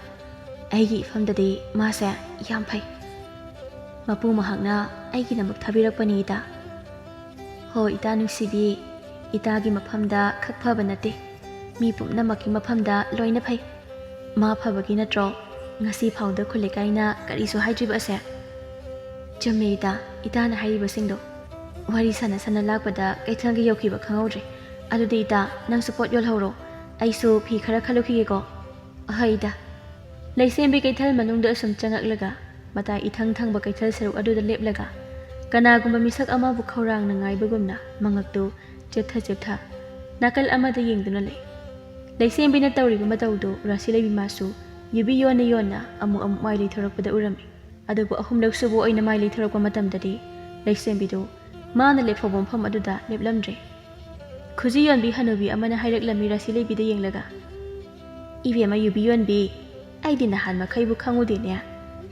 ꯑꯩꯒꯤ ꯏꯐꯝꯗꯗꯤ ꯃꯥꯁꯦ ꯌꯥꯝ ꯐꯩ꯫ ꯃꯄꯨ ꯃꯍꯥꯛꯅ ꯑꯩꯒꯤꯗꯃꯛ ꯊꯥꯕꯤꯔꯛꯄꯅꯤ ꯏꯇꯥ꯫ ꯍꯣ ꯏꯇꯥ ꯅꯨꯡꯁꯤꯕꯤ, ꯏꯇꯥꯒꯤ ꯃꯐꯝꯗ ꯈꯛ ꯐꯕ ꯅꯠꯇꯦ, ꯃꯤ ꯄꯨꯝꯅꯃꯛꯀꯤ ꯃꯐꯝꯗ ꯂꯣꯏꯅ ꯐꯩ꯫ ꯃꯥ ꯐꯕꯒꯤ ꯅꯠꯇ꯭ꯔꯣ ꯉꯁꯤ ꯐꯥꯎꯗ ꯈꯨꯜ ꯂꯩꯀꯥꯏꯅ ꯀꯔꯤꯁꯨ ꯍꯥꯏꯗ꯭ꯔꯤꯕ ꯑꯁꯦ? ꯆꯨꯝꯃꯦ ꯏꯇꯥ, ꯏꯇꯥꯅ ꯍꯥꯏꯔꯤꯕꯁꯤꯡꯗꯣ꯫ ꯋꯥꯔꯤ ꯁꯥꯟꯅ ꯁꯥꯟꯅ ꯂꯥꯛꯄꯗ ꯀꯩꯊꯦꯜꯒꯤ ꯌꯧꯈꯤꯕ ꯈꯪꯍꯧꯗ꯭ꯔꯦ꯫ ꯑꯗꯨꯗꯤ ꯏꯇꯥ, ꯅꯪꯁꯨ ꯄꯣꯠ ꯌꯣꯜꯍꯧꯔꯣ, ꯑꯩꯁꯨ ꯐꯤ ꯈꯔ ꯈꯜꯂꯨꯈꯤꯒꯦꯀꯣ꯫ ꯑꯍꯣꯏ ꯏꯇꯥ꯫ ꯂꯩꯁꯦꯝꯕꯤ ꯀꯩꯊꯦꯜ ꯃꯅꯨꯡꯗ ꯑꯁꯨꯝ ꯆꯪꯉꯛꯂꯒ ꯃꯇꯥꯏ ꯏꯊꯪ ꯊꯪꯕ ꯀꯩꯊꯦꯜ ꯁꯔꯨꯛ ꯑꯗꯨꯗ ꯂꯦꯞꯂꯒ ꯀꯅꯥꯒꯨꯝꯕ ꯃꯤꯁꯛ ꯑꯃꯕꯨ ꯈꯧꯔꯥꯡꯅ ꯉꯥꯏꯕꯒꯨꯝꯅ ꯃꯉꯛꯇꯨ ꯆꯦꯞꯊ ꯆꯦꯞꯊ ꯅꯥꯀꯜ ꯑꯃꯗ ꯌꯦꯡꯗꯨꯅ ꯂꯩ꯫ ꯂꯩꯁꯦꯝꯕꯤꯅ ꯇꯧꯔꯤꯕ ꯃꯇꯧꯗꯨ ꯔꯥꯁꯤ ꯂꯩꯕꯤ ꯃꯥꯁꯨ ꯌꯨꯕꯤ ꯌꯣꯟꯅ ꯌꯣꯟꯅ ꯑꯃꯨꯛ ꯑꯃꯨꯛ ꯃꯥꯏ ꯂꯩꯊꯣꯔꯛꯄꯗ ꯎꯔꯝꯃꯤ꯫ ꯑꯗꯨꯕꯨ ꯑꯍꯨꯝꯂꯛ ꯁꯨꯕ ꯑꯣꯏꯅ ꯃꯥꯏ ꯂꯩꯊꯣꯔꯛꯄ ꯃꯇꯝꯗꯗꯤ ꯂꯩꯁꯦꯝꯕꯤꯗꯨ ꯃꯥꯅ ꯂꯦꯞꯍꯧꯕ ꯃꯐꯝ ꯑꯗꯨꯗ ꯂꯦꯞꯂꯝꯗ꯭ꯔꯦ꯫ ꯈꯨꯖꯤ ꯌꯣꯟꯕꯤ ꯍꯅꯨꯕꯤ ꯑꯃꯅ ꯍꯥꯏꯔꯛꯂꯝꯃꯤ ꯔꯥꯁꯤ ꯂꯩꯕꯤꯗ ꯌꯦꯡꯂꯒ, "ꯏꯕꯦꯝꯃ ꯌꯨꯕꯤ ꯌꯣꯟꯕꯤ, ꯑꯩꯗꯤ ꯅꯍꯥꯟ ꯃꯈꯩꯕꯨ ꯈꯪꯉꯨꯗꯦꯅꯦ꯫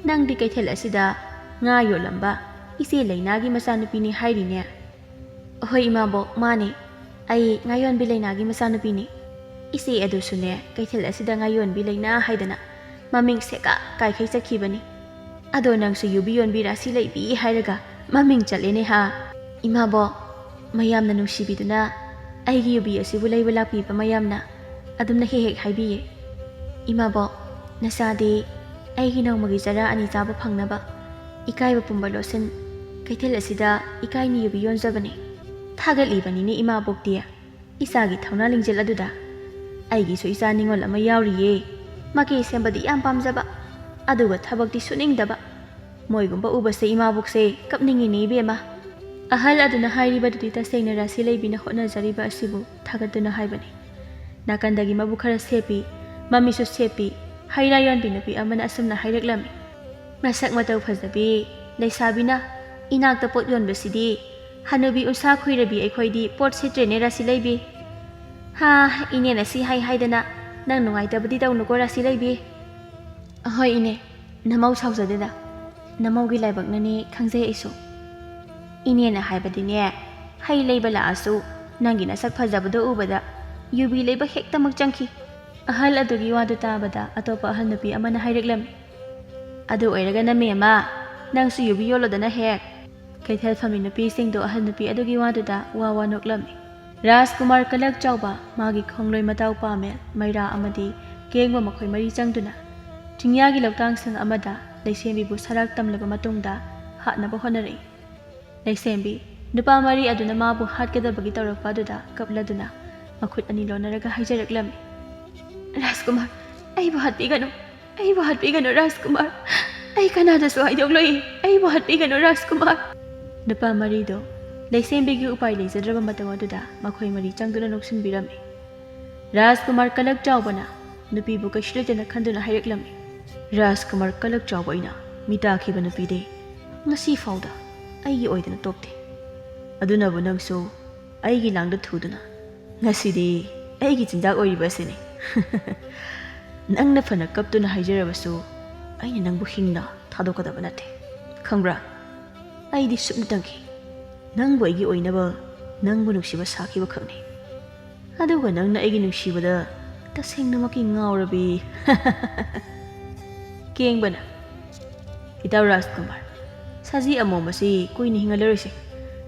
ꯅꯪꯗꯤ ꯀꯩꯊꯦꯜ ꯑꯁꯤꯗ ꯉꯥ ꯌꯣꯜꯂꯝꯕ ꯏꯆꯦ ꯂꯩꯅꯥꯒꯤ ꯃꯆꯥꯅꯨꯄꯤꯅꯤ ꯍꯥꯏꯔꯤꯅꯦ?" "ꯑꯍꯣꯏ ꯏꯃꯥꯕꯣꯛ, ꯃꯥꯅꯦ꯫ ꯑꯩ ꯉꯥ ꯌꯣꯟꯕꯤ ꯂꯩꯅꯥꯒꯤ ꯃꯆꯥꯅꯨꯄꯤꯅꯤ꯫ ꯏꯆꯦ ꯑꯗꯨꯁꯨꯅꯦ ꯀꯩꯊꯦꯜ ꯑꯁꯤꯗ ꯉꯥ ꯌꯣꯟꯕꯤ ꯂꯩꯅꯥ ꯍꯥꯏꯗꯅ ꯃꯃꯤꯡ ꯁꯦꯒꯥꯛ ꯀꯥꯏꯈꯩ ꯆꯠꯈꯤꯕꯅꯤ꯫ ꯑꯗꯣ ꯅꯪꯁꯨ ꯌꯨꯕꯤ ꯌꯣꯟꯕꯤ ꯔꯥꯁꯤ ꯂꯩꯕꯤ ꯍꯥꯏꯔꯒ ꯃꯃꯤꯡ ꯆꯠꯂꯦꯅꯦ ꯍꯥ?" "ꯏꯃꯥꯕꯣꯛ, ꯃꯌꯥꯝꯅ ꯅꯨꯡꯁꯤꯕꯤꯗꯨꯅ ꯑꯩꯒꯤ ꯌꯨꯕꯤ ꯑꯁꯤꯕꯨ ꯂꯩꯕ ꯂꯥꯛꯄꯤꯕ ꯃꯌꯥꯝꯅ ꯑꯗꯨꯝꯅ ꯍꯦꯛ ꯍꯦꯛ ꯍꯥꯏꯕꯤꯌꯦ꯫ ꯏꯃꯥꯕꯣꯛ, ꯅꯆꯥꯗꯤ ꯑꯩꯒꯤ ꯅꯣꯡꯃꯒꯤ ꯆꯔꯥ ꯑꯅꯤ ꯆꯥꯕ ꯐꯪꯅꯕ ꯏꯀꯥꯏꯕ ꯄꯨꯝꯕ ꯂꯣꯠꯁꯤꯟ ꯀꯩꯊꯦꯜ ꯑꯁꯤꯗ ꯏꯀꯥꯏꯅ ꯌꯨꯕꯤ ꯌꯣꯟꯖꯕꯅꯤ꯫ ꯊꯥꯒꯠꯂꯤꯕꯅꯤꯅꯦ ꯏꯃꯥꯕꯣꯛꯇꯤ ꯏꯆꯥꯒꯤ ꯊꯧꯅꯥ ꯂꯤꯡꯖꯦꯜ ꯑꯗꯨꯗ꯫ ꯑꯩꯒꯤꯁꯨ ꯏꯆꯥ ꯅꯤꯉꯣꯜ ꯑꯃ ꯌꯥꯎꯔꯤꯌꯦ꯫ ꯃꯀꯦ ꯁꯦꯝꯕꯗꯤ ꯌꯥꯝ ꯄꯥꯝꯖꯕ, ꯑꯗꯨꯒ ꯊꯕꯛꯇꯤ ꯁꯨꯅꯤꯡꯗꯕ꯫ ꯃꯣꯏꯒꯨꯝꯕ ꯎꯕꯁꯦ ꯏꯃꯥꯕꯣꯛꯁꯦ ꯀꯞꯅꯤꯡꯉꯤꯅꯦ ꯏꯕꯦꯝꯃ꯫" ꯑꯍꯜ ꯑꯗꯨꯅ ꯍꯥꯏꯔꯤꯕꯗꯨꯗꯤ ꯇꯁꯦꯡꯅ ꯔꯥꯁꯤ ꯂꯩꯕꯤꯅ ꯍꯣꯠꯅꯖꯔꯤꯕ ꯑꯁꯤꯕꯨ ꯊꯥꯒꯠꯇꯨꯅ ꯍꯥꯏꯕꯅꯤ꯫ ꯅꯥꯀꯟꯗꯒꯤ ꯃꯕꯨꯛ ꯈꯔ ꯁꯦꯞꯄꯤ, ꯃꯃꯤꯠꯁꯨ ꯁꯦꯞꯄꯤ, ꯍꯩ ꯔꯥ ꯌꯣꯟꯕꯤ ꯅꯨꯄꯤ ꯑꯃꯅ ꯑꯁꯨꯝꯅ ꯍꯥꯏꯔꯛꯂꯝꯃꯤ, "ꯃꯁꯛ ꯃꯇꯧ ꯐꯖꯕꯤ ꯂꯩꯁꯥꯕꯤꯅ ꯏꯅꯥꯛꯇ ꯄꯣꯠ ꯌꯣꯟꯕꯁꯤꯗꯤ ꯍꯅꯨꯕꯤ ꯎꯟꯁꯥ ꯈꯨꯏꯔꯕꯤ ꯑꯩꯈꯣꯏꯗꯤ ꯄꯣꯠ ꯁꯤꯠꯇ꯭ꯔꯦꯅꯦ ꯔꯥꯁꯤ ꯂꯩꯕꯤ꯫ ꯍꯥ, ꯏꯅꯦꯅ ꯁꯤ ꯍꯥꯏ ꯍꯥꯏꯗꯅ ꯅꯪ ꯅꯨꯡꯉꯥꯏꯇꯕꯗꯤ ꯇꯧꯅꯨꯀꯣ ꯔꯥꯁꯤ ꯂꯩꯕꯤ꯫ ꯑꯍꯣꯏ ꯏꯅꯦ, ꯅꯃꯧ ꯁꯥꯎꯖꯗꯦꯗ, ꯅꯃꯧꯒꯤ ꯂꯥꯏꯕꯛꯅꯅꯦ ꯈꯪꯖꯩ ꯑꯩꯁꯨ꯫ ꯏꯅꯦꯅ ꯍꯥꯏꯕꯗꯤꯅꯦ, ꯍꯩ ꯂꯩꯕ ꯂꯥꯛꯑꯁꯨ ꯅꯪꯒꯤ ꯅꯁꯛ ꯐꯖꯕꯗꯣ ꯎꯕꯗ ꯌꯨꯕꯤ ꯂꯩꯕ ꯍꯦꯛꯇꯃꯛ ꯆꯪꯈꯤ꯫ ꯑꯍꯜ ꯑꯗꯨꯒꯤ ꯋꯥꯗꯨ ꯇꯥꯕꯗ ꯑꯇꯣꯞꯄ ꯑꯍꯜ ꯅꯨꯄꯤ ꯑꯃꯅ ꯍꯥꯏꯔꯛꯂꯝꯃꯤ, "ꯑꯗꯨ ꯑꯣꯏꯔꯒꯅ ꯃꯦꯝꯃ, ꯅꯪꯁꯨ ꯌꯨꯕꯤ ꯌꯣꯜꯂꯣꯗꯅ ꯍꯦꯛ"꯫ ꯀꯩꯊꯦꯜ ꯐꯝꯃꯤ ꯅꯨꯄꯤꯁꯤꯡꯗꯨ ꯑꯍꯜ ꯅꯨꯄꯤ ꯑꯗꯨꯒꯤ ꯋꯥꯗꯨꯗ ꯋꯥ ꯋꯥ ꯅꯣꯛꯂꯝꯃꯤ꯫ ꯔꯥꯖꯀꯨꯃꯥꯔ ꯀꯂꯛ ꯆꯥꯎꯕ, ꯃꯥꯒꯤ ꯈꯣꯡꯂꯣꯏ ꯃꯇꯥꯎ ꯄꯥꯃꯦꯜ, ꯃꯩꯔꯥ ꯑꯃꯗꯤ ꯀꯦꯡꯕ ꯃꯈꯣꯏ ꯃꯔꯤ ꯆꯪꯗꯨꯅ ꯆꯤꯡꯌꯥꯒꯤ ꯂꯧꯇꯥꯡꯁꯪ ꯑꯃꯗ ꯂꯩꯁꯦꯝꯕꯤꯕꯨ ꯁꯔꯥꯛ ꯇꯝꯂꯕ ꯃꯇꯨꯡꯗ ꯍꯥꯠꯅꯕ ꯍꯣꯠꯅꯔꯛꯏ꯫ ꯂꯩꯁꯦꯝꯕꯤ, ꯅꯨꯄꯥ ꯃꯔꯤ ꯑꯗꯨꯅ ꯃꯥꯕꯨ ꯍꯥꯠꯀꯗꯕꯒꯤ ꯇꯧꯔꯛꯄ ꯑꯗꯨꯗ ꯀꯞꯂꯗꯨꯅ ꯃꯈꯨꯠ ꯑꯅꯤ ꯂꯣꯟꯅꯔꯒ ꯍꯥꯏꯖꯔꯛꯂꯝꯃꯤ, "ꯔꯥꯖꯀꯨꯃꯥꯔ, ꯑꯩꯕꯨ ꯍꯥꯠꯄꯤꯒꯅꯨ, ꯑꯩꯕꯨ ꯍꯥꯠꯄꯤꯒꯅꯨ ꯔꯥꯖꯀꯨꯃꯥꯔ, ꯑꯩ ꯀꯅꯥꯗꯁꯨ ꯍꯥꯏꯗꯣꯛꯂꯣꯏ, ꯑꯩꯕꯨ ꯍꯥꯠꯄꯤꯒꯅꯨ ꯔꯥꯖꯀꯨꯃꯥꯔ"꯫ ꯅꯨꯄꯥ ꯃꯔꯤꯗꯣ ꯂꯩꯁꯦꯝꯕꯤꯒꯤ ꯎꯄꯥꯏ ꯂꯩꯖꯗ꯭ꯔꯕ ꯃꯇꯧ ꯑꯗꯨꯗ ꯃꯈꯣꯏ ꯃꯔꯤ ꯆꯪꯗꯨꯅ ꯅꯣꯛꯁꯤꯟꯕꯤꯔꯝꯃꯤ꯫ ꯔꯥꯖꯀꯨꯃꯥꯔ ꯀꯂꯛ ꯆꯥꯎꯕꯅ ꯅꯨꯄꯤꯕꯨ ꯀꯩꯁꯨ ꯂꯩꯇꯅ ꯈꯟꯗꯨꯅ ꯍꯥꯏꯔꯛꯂꯝꯃꯤ, "ꯔꯥꯖꯀꯨꯃꯥꯔ ꯀꯂꯛ ꯆꯥꯎꯕ ꯑꯩꯅ ꯃꯤ ꯇꯥꯈꯤꯕ ꯅꯨꯄꯤꯗꯤ ꯉꯁꯤ ꯐꯥꯎꯗ ꯑꯩꯒꯤ ꯑꯣꯏꯗꯅ ꯇꯣꯛꯇꯦ꯫ ꯑꯗꯨꯅꯕꯨ ꯅꯪꯁꯨ ꯑꯩꯒꯤ ꯂꯥꯡꯗ ꯊꯨꯗꯨꯅ ꯉꯁꯤꯗꯤ ꯑꯩꯒꯤ ꯆꯤꯟꯖꯥꯛ ꯑꯣꯏꯔꯤꯕ ꯑꯁꯤꯅꯤ꯫ ꯅꯪꯅ ꯐꯅ ꯀꯞꯇꯨꯅ ꯍꯥꯏꯖꯔꯕꯁꯨ ꯑꯩꯅ ꯅꯪꯕꯨ ꯍꯤꯡꯅ ꯊꯥꯗꯣꯛꯀꯗꯕ ꯅꯠꯇꯦ꯫ ꯈꯪꯕ꯭ꯔꯥ? ꯑꯩꯗꯤ ꯁꯨꯞꯅꯇꯪꯒꯤ ꯅꯪꯕꯨ ꯑꯩꯒꯤ ꯑꯣꯏꯅꯕ, ꯅꯪꯕꯨ ꯅꯨꯡꯁꯤꯕ ꯁꯥꯈꯤꯕ ꯈꯛꯅꯤ꯫ ꯑꯗꯨꯒ ꯅꯪꯅ ꯑꯩꯒꯤ ꯅꯨꯡꯁꯤꯕꯗ ꯇꯁꯦꯡꯅꯃꯛꯀꯤ ꯉꯥꯎꯔꯕꯤ"꯫ ꯀꯦꯡꯕꯅ, "ꯏꯇꯥꯎ ꯔꯥꯖꯀꯨꯃꯥꯔ, ꯁꯖꯤ ꯑꯃꯣꯝ ꯑꯁꯤ ꯀꯨꯏꯅ ꯍꯤꯡꯍꯜꯂꯔꯣꯏꯁꯦ꯫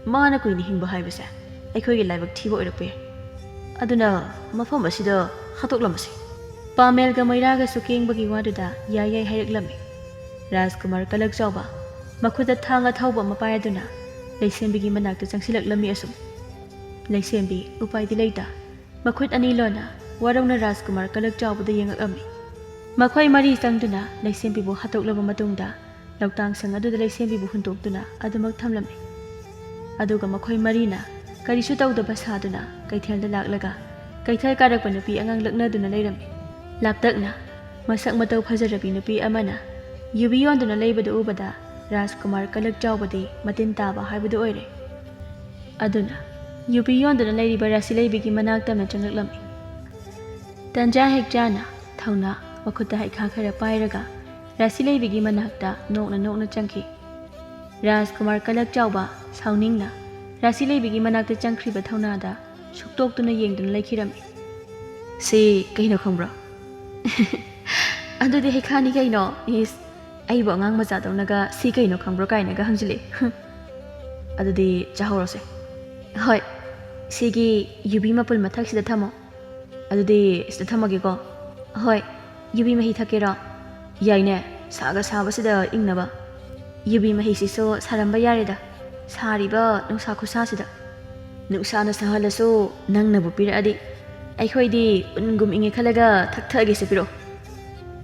ꯃꯥꯅ ꯀꯨꯏꯅ ꯍꯤꯡꯕ ꯍꯥꯏꯕꯁꯦ ꯑꯩꯈꯣꯏꯒꯤ ꯂꯥꯏꯕꯛ ꯊꯤꯕ ꯑꯣꯏꯔꯛꯄ ꯌꯥꯏ꯫ ꯑꯗꯨꯅ ꯃꯐꯝ ꯑꯁꯤꯗ ꯍꯥꯠꯇꯣꯛꯂꯝꯃꯁꯤ"꯫ ꯄꯥꯃꯦꯜꯒ ꯃꯩꯔꯥꯒꯁꯨ ꯀꯦꯡꯕꯒꯤ ꯋꯥꯗꯨꯗ ꯌꯥꯏ ꯌꯥꯏ ꯍꯥꯏꯔꯛꯂꯝꯃꯤ꯫ ꯔꯥꯖꯀꯨꯃꯥꯔ ꯀꯂꯛ ꯆꯥꯎꯕ ꯃꯈꯨꯠꯇ ꯊꯥꯡ ꯑꯊꯧꯕ ꯑꯃ ꯄꯥꯏꯔꯗꯨꯅ ꯂꯩꯁꯦꯝꯕꯤꯒꯤ ꯃꯅꯥꯛꯇ ꯆꯪꯁꯤꯜꯂꯛꯂꯝꯃꯤ ꯑꯁꯨꯝ꯫ ꯂꯩꯁꯦꯝꯕꯤ ꯎꯄꯥꯏꯗꯤ ꯂꯩꯇ ꯃꯈꯨꯠ ꯑꯅꯤ ꯂꯣꯟꯅ ꯋꯥꯔꯧꯅ ꯔꯥꯖꯀꯨꯃꯥꯔ ꯀꯂꯛ ꯆꯥꯎꯕꯗ ꯌꯦꯡꯉꯛꯂꯝꯃꯤ꯫ ꯃꯈꯣꯏ ꯃꯔꯤ ꯆꯪꯗꯨꯅ ꯂꯩꯁꯦꯝꯕꯤꯕꯨ ꯍꯥꯠꯇꯣꯛꯂꯕ ꯃꯇꯨꯡꯗ ꯂꯧꯇꯥꯡꯁꯪ ꯑꯗꯨꯗ ꯂꯩꯁꯦꯝꯕꯤꯕꯨ ꯍꯨꯟꯗꯣꯛꯇꯨꯅ ꯑꯗꯨꯃꯛ ꯊꯝꯂꯝꯃꯤ꯫ ꯑꯗꯨꯒ ꯃꯈꯣꯏ ꯃꯔꯤꯅ ꯀꯔꯤꯁꯨ ꯇꯧꯗꯕ ꯁꯥꯗꯨꯅ ꯀꯩꯊꯦꯜꯗ ꯂꯥꯛꯂꯒ ꯀꯩꯊꯦꯜ ꯀꯥꯔꯛꯄ ꯅꯨꯄꯤ ꯑꯉꯥꯡ ꯂꯛꯅꯗꯨꯅ ꯂꯩꯔꯝꯃꯤ꯫ ꯂꯥꯞꯇꯛꯅ ꯃꯁꯛ ꯃꯇꯧ ꯐꯖꯔꯕꯤ ꯅꯨꯄꯤ ꯑꯃꯅ ꯌꯨꯕꯤ ꯌꯣꯟꯗꯨꯅ ꯂꯩꯕꯗꯨ ꯎꯕꯗ ꯔꯥꯖꯀꯨꯃꯥꯔ ꯀꯂꯛ ꯆꯥꯎꯕꯗꯤ ꯃꯇꯤꯟ ꯇꯥꯕ ꯍꯥꯏꯕꯗꯨ ꯑꯣꯏꯔꯦ꯫ ꯑꯗꯨꯅ ꯌꯨꯕꯤ ꯌꯣꯟꯗꯨꯅ ꯂꯩꯔꯤꯕ ꯔꯥꯁꯤ ꯂꯩꯕꯤꯒꯤ ꯃꯅꯥꯛꯇ ꯑꯃ ꯆꯪꯂꯛꯂꯝꯃꯤ꯫ ꯇꯟꯖꯥ ꯍꯦꯛ ꯆꯥꯅ ꯊꯧꯅꯥ ꯃꯈꯨꯠꯇ ꯍꯩꯈꯥ ꯈꯔ ꯄꯥꯏꯔꯒ ꯔꯥꯁꯤ ꯂꯩꯕꯤꯒꯤ ꯃꯅꯥꯛꯇ ꯅꯣꯛꯅ ꯅꯣꯛꯅ ꯆꯪꯈꯤ꯫ ꯔꯥꯖꯀꯨꯃꯥꯔ ꯀꯂꯛ ꯆꯥꯎꯕ ꯁꯥꯎꯅꯤꯡꯅ ꯔꯥꯁꯤ ꯂꯩꯕꯤꯒꯤ ꯃꯅꯥꯛꯇ ꯆꯪꯈ꯭ꯔꯤꯕ ꯊꯧꯅꯥꯗ ꯁꯨꯛꯇꯣꯛꯇꯨꯅ ꯌꯦꯡꯗꯨꯅ ꯂꯩꯈꯤꯔꯝꯃꯤ꯫ "ꯁꯤ ꯀꯩꯅꯣ ꯈꯪꯕ꯭ꯔꯣ?" "ꯑꯗꯨꯗꯤ ꯍꯩꯈꯥꯅꯤ ꯀꯩꯅꯣ꯫ ꯏꯁ, ꯑꯩꯕꯨ ꯑꯉꯥꯡ ꯃꯆꯥꯗꯧꯅꯒ ꯁꯤ ꯀꯩꯅꯣ ꯈꯪꯕ꯭ꯔꯣ ꯀꯥꯏꯅꯒ ꯍꯪꯖꯤꯜꯂꯛꯑꯦ꯫ ꯑꯗꯨꯗꯤ ꯆꯥꯍꯧꯔꯁꯦ꯫ ꯍꯣꯏ, ꯁꯤꯒꯤ ꯌꯨꯕꯤ ꯃꯄꯨꯜ ꯃꯊꯛꯁꯤꯗ ꯊꯝꯃꯣ꯫ ꯑꯗꯨꯗꯤ ꯁꯤꯗ ꯊꯝꯃꯒꯦꯀꯣ꯫ ꯍꯣꯏ, ꯌꯨꯕꯤ ꯃꯍꯤ ꯊꯛꯀꯦꯔꯣ? ꯌꯥꯏꯅꯦ, ꯁꯥꯒ ꯁꯥꯕꯁꯤꯗ ꯏꯪꯅꯕ꯫ ꯌꯨꯕꯤ ꯃꯍꯤꯁꯤꯁꯨ ꯁꯥꯔꯝꯕ ꯌꯥꯔꯦꯗ, ꯁꯥꯔꯤꯕ ꯅꯨꯡꯁꯥ ꯈꯨꯁꯥꯁꯤꯗ꯫ ꯅꯨꯡꯁꯥꯅ ꯁꯥꯍꯜꯂꯁꯨ ꯅꯪꯅꯕꯨ ꯄꯤꯔꯛꯑꯗꯤ ꯑꯩꯈꯣꯏꯗꯤ ꯎꯟꯒꯨꯝ ꯏꯪꯉꯦ ꯈꯜꯂꯒ ꯊꯛꯊꯛꯑꯒꯦꯁꯦ ꯄꯤꯔꯛꯑꯣ꯫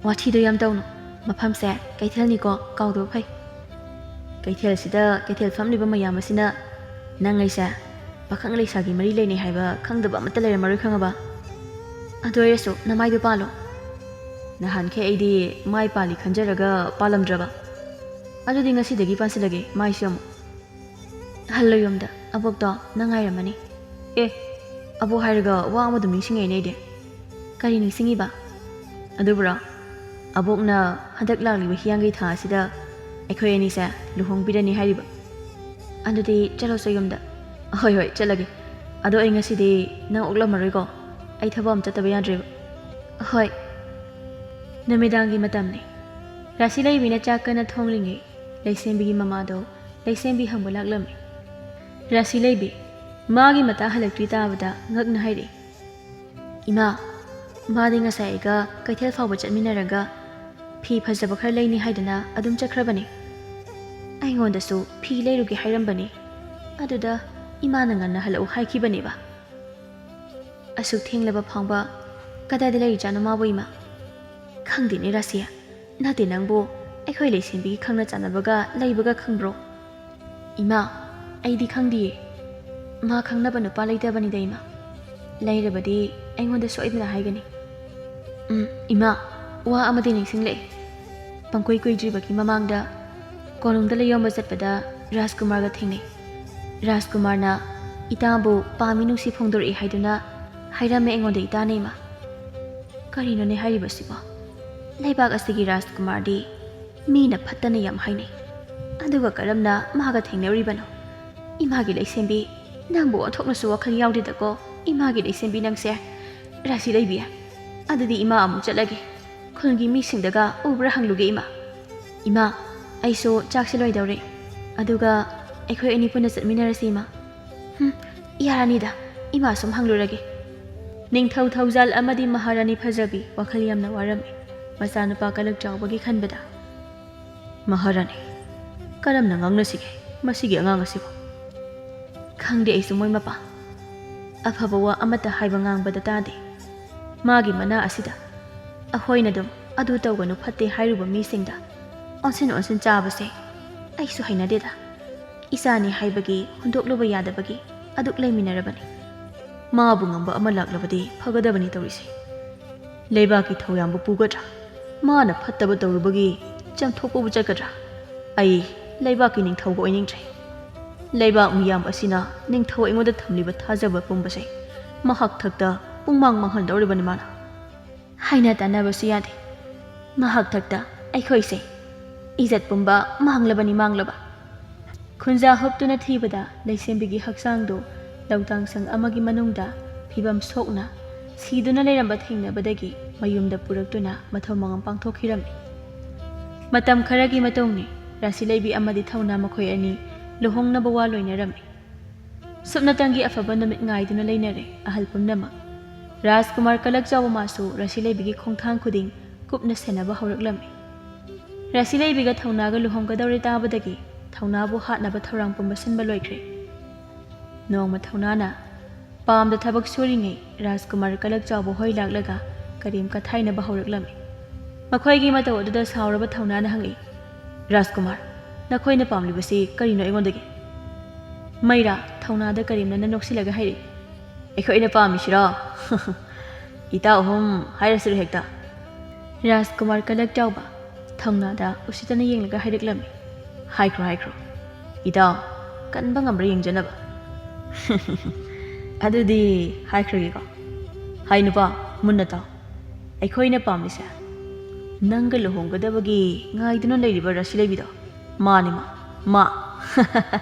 ꯋꯥꯊꯤꯗꯣ ꯌꯥꯝ ꯇꯧꯅꯨ, ꯃꯐꯝꯁꯦ ꯀꯩꯊꯦꯜꯅꯤꯀꯣ, ꯀꯥꯎꯗꯕ ꯐꯩ꯫ ꯀꯩꯊꯦꯜꯁꯤꯗ ꯀꯩꯊꯦꯜ ꯐꯝꯂꯤꯕ ꯃꯌꯥꯝ ꯑꯁꯤꯅ ꯅꯪ ꯑꯩꯁꯦ ꯄꯥꯈꯪ ꯂꯩꯁꯥꯒꯤ ꯃꯔꯤ ꯂꯩꯅꯩ ꯍꯥꯏꯕ ꯈꯪꯗꯕ ꯑꯃꯠꯇ ꯂꯩꯔꯝꯃꯔꯣꯏ ꯈꯪꯉꯕ? ꯑꯗꯨ ꯑꯣꯏꯔꯁꯨ ꯅꯃꯥꯏꯗꯣ ꯄꯥꯜꯂꯣ꯫ ꯅꯍꯥꯟꯈꯩ ꯑꯩꯗꯤ ꯃꯥꯏ ꯄꯥꯜꯂꯤ ꯈꯟꯖꯔꯒ ꯄꯥꯜꯂꯝꯗ꯭ꯔꯕ꯫ ꯑꯗꯨꯗꯤ ꯉꯁꯤꯗꯒꯤ ꯄꯥꯟꯁꯤꯜꯂꯒꯦ ꯃꯥꯏꯁꯦ ꯑꯃꯨꯛ꯫ ꯍꯜꯂꯣ ꯌꯨꯝꯗ, ꯑꯕꯣꯛꯇꯣ ꯅꯪ ꯉꯥꯏꯔꯝꯃꯅꯤ꯫ ꯑꯦ, ꯑꯕꯣꯛ ꯍꯥꯏꯔꯒ ꯋꯥ ꯑꯃꯗꯨꯝ ꯅꯤꯡꯁꯤꯡꯉꯛꯏꯅꯦ ꯑꯩꯗꯤ꯫ ꯀꯔꯤ ꯅꯤꯡꯁꯤꯡꯉꯤꯕ? ꯑꯗꯨꯕꯨꯔꯣ, ꯑꯕꯣꯛꯅ ꯍꯟꯗꯛ ꯂꯥꯛꯂꯤꯕ ꯍꯤꯌꯥꯡꯒꯩ ꯊꯥ ꯑꯁꯤꯗ ꯑꯩꯈꯣꯏ ꯑꯅꯤꯁꯦ ꯂꯨꯍꯣꯡꯕꯤꯔꯅꯤ ꯍꯥꯏꯔꯤꯕ꯫ ꯑꯗꯨꯗꯤ ꯆꯠꯂꯣꯁꯦ ꯌꯨꯝꯗ꯫ ꯍꯣꯏ, ꯍꯣꯏ, ꯆꯠꯂꯒꯦ꯫ ꯑꯗꯣ ꯑꯩ ꯉꯁꯤꯗꯤ ꯅꯪ ꯑꯣꯛꯂꯝꯃꯔꯣꯏꯀꯣ? ꯑꯩ ꯊꯕꯛ ꯑꯃ ꯆꯠꯇꯕ ꯌꯥꯗ꯭ꯔꯦꯕ꯫ ꯍꯣꯏ꯫ ꯅꯨꯃꯤꯗꯥꯡꯒꯤ ꯃꯇꯝꯅꯤ꯫ ꯔꯥꯁꯤ ꯂꯩꯕꯤꯅ ꯆꯥꯛ ꯀꯟꯅ ꯊꯣꯡꯂꯤꯉꯩ, ꯂꯩꯁꯦꯝꯕꯤꯒꯤ ꯃꯃꯥꯗꯣ ꯂꯩꯁꯦꯝꯕꯤ ꯍꯪꯕ ꯂꯥꯛꯂꯝꯃꯤ꯫ ꯔꯥꯁꯤ ꯂꯩꯕꯤ, ꯃꯥꯒꯤ ꯃꯇꯥ ꯍꯜꯂꯛꯇ꯭ꯔꯤ ꯇꯥꯕꯗ ꯉꯛꯅ ꯍꯥꯏꯔꯛꯏ꯫ "ꯏꯃꯥ, ꯃꯥꯗꯤ ꯉꯁꯥꯏ ꯑꯩꯒ ꯀꯩꯊꯦꯜ ꯐꯥꯎꯕ ꯆꯠꯃꯤꯟꯅꯔꯒ ꯐꯤ ꯐꯖꯕ ꯈꯔ ꯂꯩꯅꯤ ꯍꯥꯏꯗꯨꯅ ꯑꯗꯨꯝ ꯆꯠꯈ꯭ꯔꯕꯅꯤ꯫ ꯑꯩꯉꯣꯟꯗꯁꯨ ꯐꯤ ꯂꯩꯔꯨꯒꯦ ꯍꯥꯏꯔꯝꯕꯅꯤ꯫ ꯑꯗꯨꯗ ꯏꯃꯥꯅ ꯉꯟꯅ ꯍꯜꯂꯛꯎ ꯍꯥꯏꯈꯤꯕꯅꯦꯕ꯫ ꯑꯁꯨꯛ ꯊꯦꯡꯂꯕ ꯐꯥꯎꯕ ꯀꯗꯥꯏꯗ ꯂꯩꯔꯤꯖꯥꯠꯅꯣ ꯃꯥꯕꯨ, ꯏꯃꯥ?" "ꯈꯪꯗꯦꯅꯦ ꯔꯥꯁꯤ, ꯅꯠꯇꯦ ꯅꯪꯕꯨ ꯑꯩꯈꯣꯏ ꯂꯩꯁꯦꯝꯕꯤꯒꯤ ꯈꯪꯅ ꯆꯥꯟꯅꯕꯒ ꯂꯩꯕꯒ ꯈꯪꯕ꯭ꯔꯣ?" "ꯏꯃꯥ, ꯑꯩꯗꯤ ꯈꯪꯗꯤꯌꯦ꯫ ꯃꯥ ꯈꯪꯅꯕ ꯅꯨꯄꯥ ꯂꯩꯇꯕꯅꯤꯗ ꯏꯃꯥ꯫ ꯂꯩꯔꯕꯗꯤ ꯑꯩꯉꯣꯟꯗ ꯁꯣꯏꯗꯅ ꯍꯥꯏꯒꯅꯤ꯫ ꯎꯝ, ꯏꯃꯥ, ꯋꯥ ꯑꯃꯗꯤ ꯅꯤꯡꯁꯤꯡꯂꯛꯑꯦ꯫ ꯄꯪꯀꯨꯏ ꯀꯨꯏꯗ꯭ꯔꯤꯕꯒꯤ ꯃꯃꯥꯡꯗ ꯀꯣꯅꯨꯡꯗ ꯂꯩꯌꯣꯝꯕ ꯆꯠꯄꯗ ꯔꯥꯖꯀꯨꯃꯥꯔꯒ ꯊꯦꯡꯅꯩ꯫ ꯔꯥꯖꯀꯨꯃꯥꯔꯅ ꯏꯇꯥꯕꯨ ꯄꯥꯝꯃꯤ ꯅꯨꯡꯁꯤ ꯐꯣꯡꯗꯣꯔꯛꯏ ꯍꯥꯏꯗꯨꯅ ꯍꯥꯏꯔꯝꯃꯦ ꯑꯩꯉꯣꯟꯗ ꯏꯇꯥꯅ ꯏꯃꯥ꯫ ꯀꯔꯤꯅꯣꯅꯦ ꯍꯥꯏꯔꯤꯕꯁꯤꯕꯣ? ꯂꯩꯕꯥꯛ ꯑꯁꯤꯒꯤ ꯔꯥꯖꯀꯨꯃꯥꯔꯗꯤ ꯃꯤꯅ ꯐꯠꯇꯅ ꯌꯥꯝ ꯍꯥꯏꯅꯩ꯫ ꯑꯗꯨꯒ ꯀꯔꯝꯅ ꯃꯥꯒ ꯊꯦꯡꯅꯔꯨꯔꯤꯕꯅꯣ? ꯏꯃꯥꯒꯤ ꯂꯩꯁꯦꯝꯕꯤ, ꯅꯪꯕꯨ ꯑꯣꯟꯊꯣꯛꯅꯁꯨ ꯋꯥꯈꯜ ꯌꯥꯎꯗꯦꯗꯀꯣ, ꯏꯃꯥꯒꯤ ꯂꯩꯁꯦꯝꯕꯤ ꯅꯪꯁꯦ꯫ ꯔꯥꯁꯤ ꯂꯩꯕꯤ, ꯑꯗꯨꯗꯤ ꯏꯃꯥ ꯑꯃꯨꯛ ꯆꯠꯂꯒꯦ꯫ ꯈꯨꯜꯒꯤ ꯃꯤꯁꯤꯡꯗꯒ ꯎꯕ꯭ꯔꯥ ꯍꯪꯂꯨꯒꯦ ꯏꯃꯥ꯫ ꯏꯃꯥ, ꯑꯩꯁꯨ ꯆꯥꯛꯁꯦ ꯂꯣꯏꯗꯧꯔꯦ꯫ ꯑꯗꯨꯒ ꯑꯩꯈꯣꯏ ꯑꯅꯤ ꯄꯨꯟꯅ ꯆꯠꯃꯤꯟꯅꯔꯁꯤ ꯏꯃꯥ꯫ ꯍꯨꯝ, ꯌꯥꯔꯅꯤꯗ, ꯏꯃꯥ ꯁꯨꯝ ꯍꯪꯂꯨꯔꯒꯦ꯫ ꯅꯤꯡꯊꯧ ꯊꯧꯖꯥꯜ ꯑꯃꯗꯤ ꯃꯍꯥꯔꯥꯅꯤ ꯐꯖꯕꯤ ꯋꯥꯈꯜ ꯌꯥꯝꯅ ꯋꯥꯔꯝꯃꯤ, ꯃꯆꯥꯅꯨꯄꯥ ꯀꯂꯛ ꯆꯥꯎꯕꯒꯤ ꯈꯟꯕꯗ꯫ ꯃꯍꯥꯔꯥꯅꯤ, ꯀꯔꯝꯅ ꯉꯥꯡꯅꯁꯤꯒꯦ ꯃꯁꯤꯒꯤ ꯑꯉꯥꯡ ꯑꯁꯤꯕꯨ? ꯈꯪꯗꯦ ꯑꯩꯁꯨ ꯃꯣꯏ ꯃꯄꯥ꯫ ꯑꯐꯕ ꯋꯥ ꯑꯃꯠꯇ ꯍꯥꯏꯕ ꯉꯥꯡꯕꯗ ꯇꯥꯗꯦ꯫ ꯃꯥꯒꯤ ꯃꯅꯥ ꯑꯁꯤꯗ ꯑꯩꯈꯣꯏꯅ ꯑꯗꯨꯝ ꯑꯗꯨ ꯇꯧꯒꯅꯨ ꯐꯠꯇꯦ ꯍꯥꯏꯔꯨꯕ ꯃꯤꯁꯤꯡꯗ ꯑꯣꯟꯁꯤꯟ ꯑꯣꯟꯁꯤꯟ ꯆꯥꯕꯁꯦ ꯑꯩꯁꯨ ꯍꯩꯅꯗꯦꯗ꯫ ꯏꯆꯥꯅꯤ ꯍꯥꯏꯕꯒꯤ ꯍꯨꯟꯗꯣꯛꯂꯨꯕ ꯌꯥꯗꯕꯒꯤ ꯑꯗꯨꯛ ꯂꯩꯃꯤꯟꯅꯔꯕꯅꯤ꯫ ꯃꯥꯕꯨ ꯉꯝꯕ ꯑꯃ ꯂꯥꯛꯂꯕꯗꯤ ꯐꯒꯗꯕꯅꯤ ꯇꯧꯔꯤꯁꯦ꯫ ꯂꯩꯕꯥꯛꯀꯤ ꯊꯧꯌꯥꯝꯕꯨ ꯄꯨꯒꯗ꯭ꯔꯥ? ꯃꯥꯅ ꯐꯠꯇꯕ ꯇꯧꯔꯨꯕꯒꯤ ꯆꯥꯝꯊꯣꯛꯄꯕꯨ ꯆꯠꯀꯗ꯭ꯔꯥ? ꯑꯩ ꯂꯩꯕꯥꯛꯀꯤ ꯅꯤꯡꯊꯧꯒ ꯑꯣꯏꯅꯤꯡꯗ꯭ꯔꯦ꯫ ꯂꯩꯕꯥꯛ ꯃꯤꯌꯥꯝ ꯑꯁꯤꯅ ꯅꯤꯡꯊꯧ ꯑꯩꯉꯣꯟꯗ ꯊꯝꯂꯤꯕ ꯊꯥꯖꯕ ꯄꯨꯝꯕꯁꯦ ꯃꯍꯥꯛ ꯊꯛꯇ ꯄꯨꯡꯃꯥꯡ ꯃꯥꯡꯍꯟꯗꯧꯔꯤꯕꯅꯤ ꯃꯥꯅ꯫ ꯍꯥꯏꯅ ꯇꯥꯟꯅꯕꯁꯨ ꯌꯥꯗꯦ꯫ ꯃꯍꯥꯛ ꯊꯛꯇ ꯑꯩꯈꯣꯏꯁꯦ ꯏꯖꯠ ꯄꯨꯝꯕ ꯃꯥꯡꯂꯕꯅꯤ ꯃꯥꯡꯂꯕ꯫ ꯈꯨꯟꯖꯥ ꯍꯨꯞꯇꯨꯅ ꯊꯤꯕꯗ ꯂꯩꯁꯦꯝꯕꯤꯒꯤ ꯍꯛꯆꯥꯡꯗꯨ ꯂꯧꯇꯥꯡ ꯁꯪ ꯑꯃꯒꯤ ꯃꯅꯨꯡꯗ ꯐꯤꯕꯝ ꯁꯣꯛꯅ ꯁꯤꯗꯨꯅ ꯂꯩꯔꯝꯕ ꯊꯦꯡꯅꯕꯗꯒꯤ ꯃꯌꯨꯝꯗ ꯄꯨꯔꯛꯇꯨꯅ ꯃꯊꯧ ꯃꯉꯝ ꯄꯥꯡꯊꯣꯛꯈꯤꯔꯝꯃꯤ꯫ ꯃꯇꯝ ꯈꯔꯒꯤ ꯃꯇꯨꯡꯅꯤ, ꯔꯥꯁꯤꯂꯩꯕꯤ ꯑꯃꯗꯤ ꯊꯧꯅꯥ ꯃꯈꯣꯏ ꯑꯅꯤ ꯂꯨꯍꯣꯡꯅꯕ ꯋꯥ ꯂꯣꯏꯅꯔꯝꯃꯤ꯫ ꯁꯨꯞꯅꯇꯪꯒꯤ ꯑꯐꯕ ꯅꯨꯃꯤꯠ ꯉꯥꯏꯗꯨꯅ ꯂꯩꯅꯔꯦ ꯑꯍꯜ ꯄꯨꯝꯅꯃꯛ꯫ ꯔꯥꯖꯀꯨꯃꯥꯔ ꯀꯂꯛ ꯆꯥꯎꯕ ꯃꯥꯁꯨ ꯔꯥꯁꯤꯂꯩꯕꯤꯒꯤ ꯈꯣꯡꯊꯥꯡ ꯈꯨꯗꯤꯡ ꯀꯨꯞꯅ ꯁꯦꯟꯅꯕ ꯍꯧꯔꯛꯂꯝꯃꯤ꯫ ꯔꯥꯁꯤꯂꯩꯕꯤꯒ ꯊꯧꯅꯥꯒ ꯂꯨꯍꯣꯡꯒꯗꯧꯔꯦ ꯇꯥꯕꯗꯒꯤ ꯊꯧꯅꯥꯕꯨ ꯍꯥꯠꯅꯕ ꯊꯧꯔꯥꯡ ꯄꯨꯝꯕ ꯁꯤꯟꯕ ꯂꯣꯏꯈ꯭ꯔꯦ꯫ ꯅꯣꯡꯃ ꯊꯧꯅꯥꯅ ꯄꯥꯝꯗ ꯊꯕꯛ ꯁꯨꯔꯤꯉꯩ ꯔꯥꯖꯀꯨꯃꯥꯔ ꯀꯂꯛ ꯆꯥꯎꯕ ꯍꯣꯏ ꯂꯥꯛꯂꯒ ꯀꯔꯦꯝ ꯀꯊꯥꯏꯅꯕ ꯍꯧꯔꯛꯂꯝꯃꯤ꯫ ꯃꯈꯣꯏꯒꯤ ꯃꯇꯧ ꯑꯗꯨꯗ ꯁꯥꯎꯔꯕ ꯊꯧꯅꯥꯅ ꯍꯪꯂꯛꯏ, "ꯔꯥꯖꯀꯨꯃꯥꯔ, ꯅꯈꯣꯏꯅ ꯄꯥꯝꯂꯤꯕꯁꯤ ꯀꯔꯤꯅꯣ ꯑꯩꯉꯣꯟꯗꯒꯤ?" ꯃꯩꯔꯥ ꯊꯧꯅꯥꯗ ꯀꯔꯦꯝꯅꯅ ꯅꯣꯛꯁꯤꯜꯂꯒ ꯍꯥꯏꯔꯛꯏ, "ꯑꯩꯈꯣꯏꯅ ꯄꯥꯝꯃꯤꯁꯤꯔꯣ? ꯏꯇꯥ ꯑꯍꯨꯝ ꯍꯥꯏꯔꯁꯤꯔꯣ ꯍꯦꯛꯇ?" ꯔꯥꯖꯀꯨꯃꯥꯔ ꯀꯂꯛ ꯆꯥꯎꯕ ꯊꯧꯅꯥꯗ ꯎꯁꯤꯠꯇꯅ ꯌꯦꯡꯂꯒ ꯍꯥꯏꯔꯛꯂꯝꯃꯤ, ꯍꯥꯏꯈ꯭ꯔꯣ, ꯍꯥꯏꯈ꯭ꯔꯣ꯫ ꯏꯇꯥꯎ, ꯀꯟꯕ ꯉꯝꯕ꯭ꯔꯥ ꯌꯦꯡꯖꯅꯕ꯫ ꯑꯗꯨꯗꯤ ꯍꯥꯏꯈ꯭ꯔꯒꯦꯀꯣ꯫ ꯍꯥꯏ ꯅꯨꯄꯥ, ꯃꯨꯟꯅ ꯇꯥꯎ꯫ ꯑꯩꯈꯣꯏꯅ ꯄꯥꯝꯃꯤꯁꯦ ꯅꯪꯒ ꯂꯨꯍꯣꯡꯒꯗꯕꯒꯤ ꯉꯥꯏꯗꯨꯅ ꯂꯩꯔꯤꯕ ꯔꯥꯁꯤ ꯂꯩꯕꯤꯗꯣ꯫ ꯃꯥꯅꯤ ꯃꯥ, ꯃꯥ꯫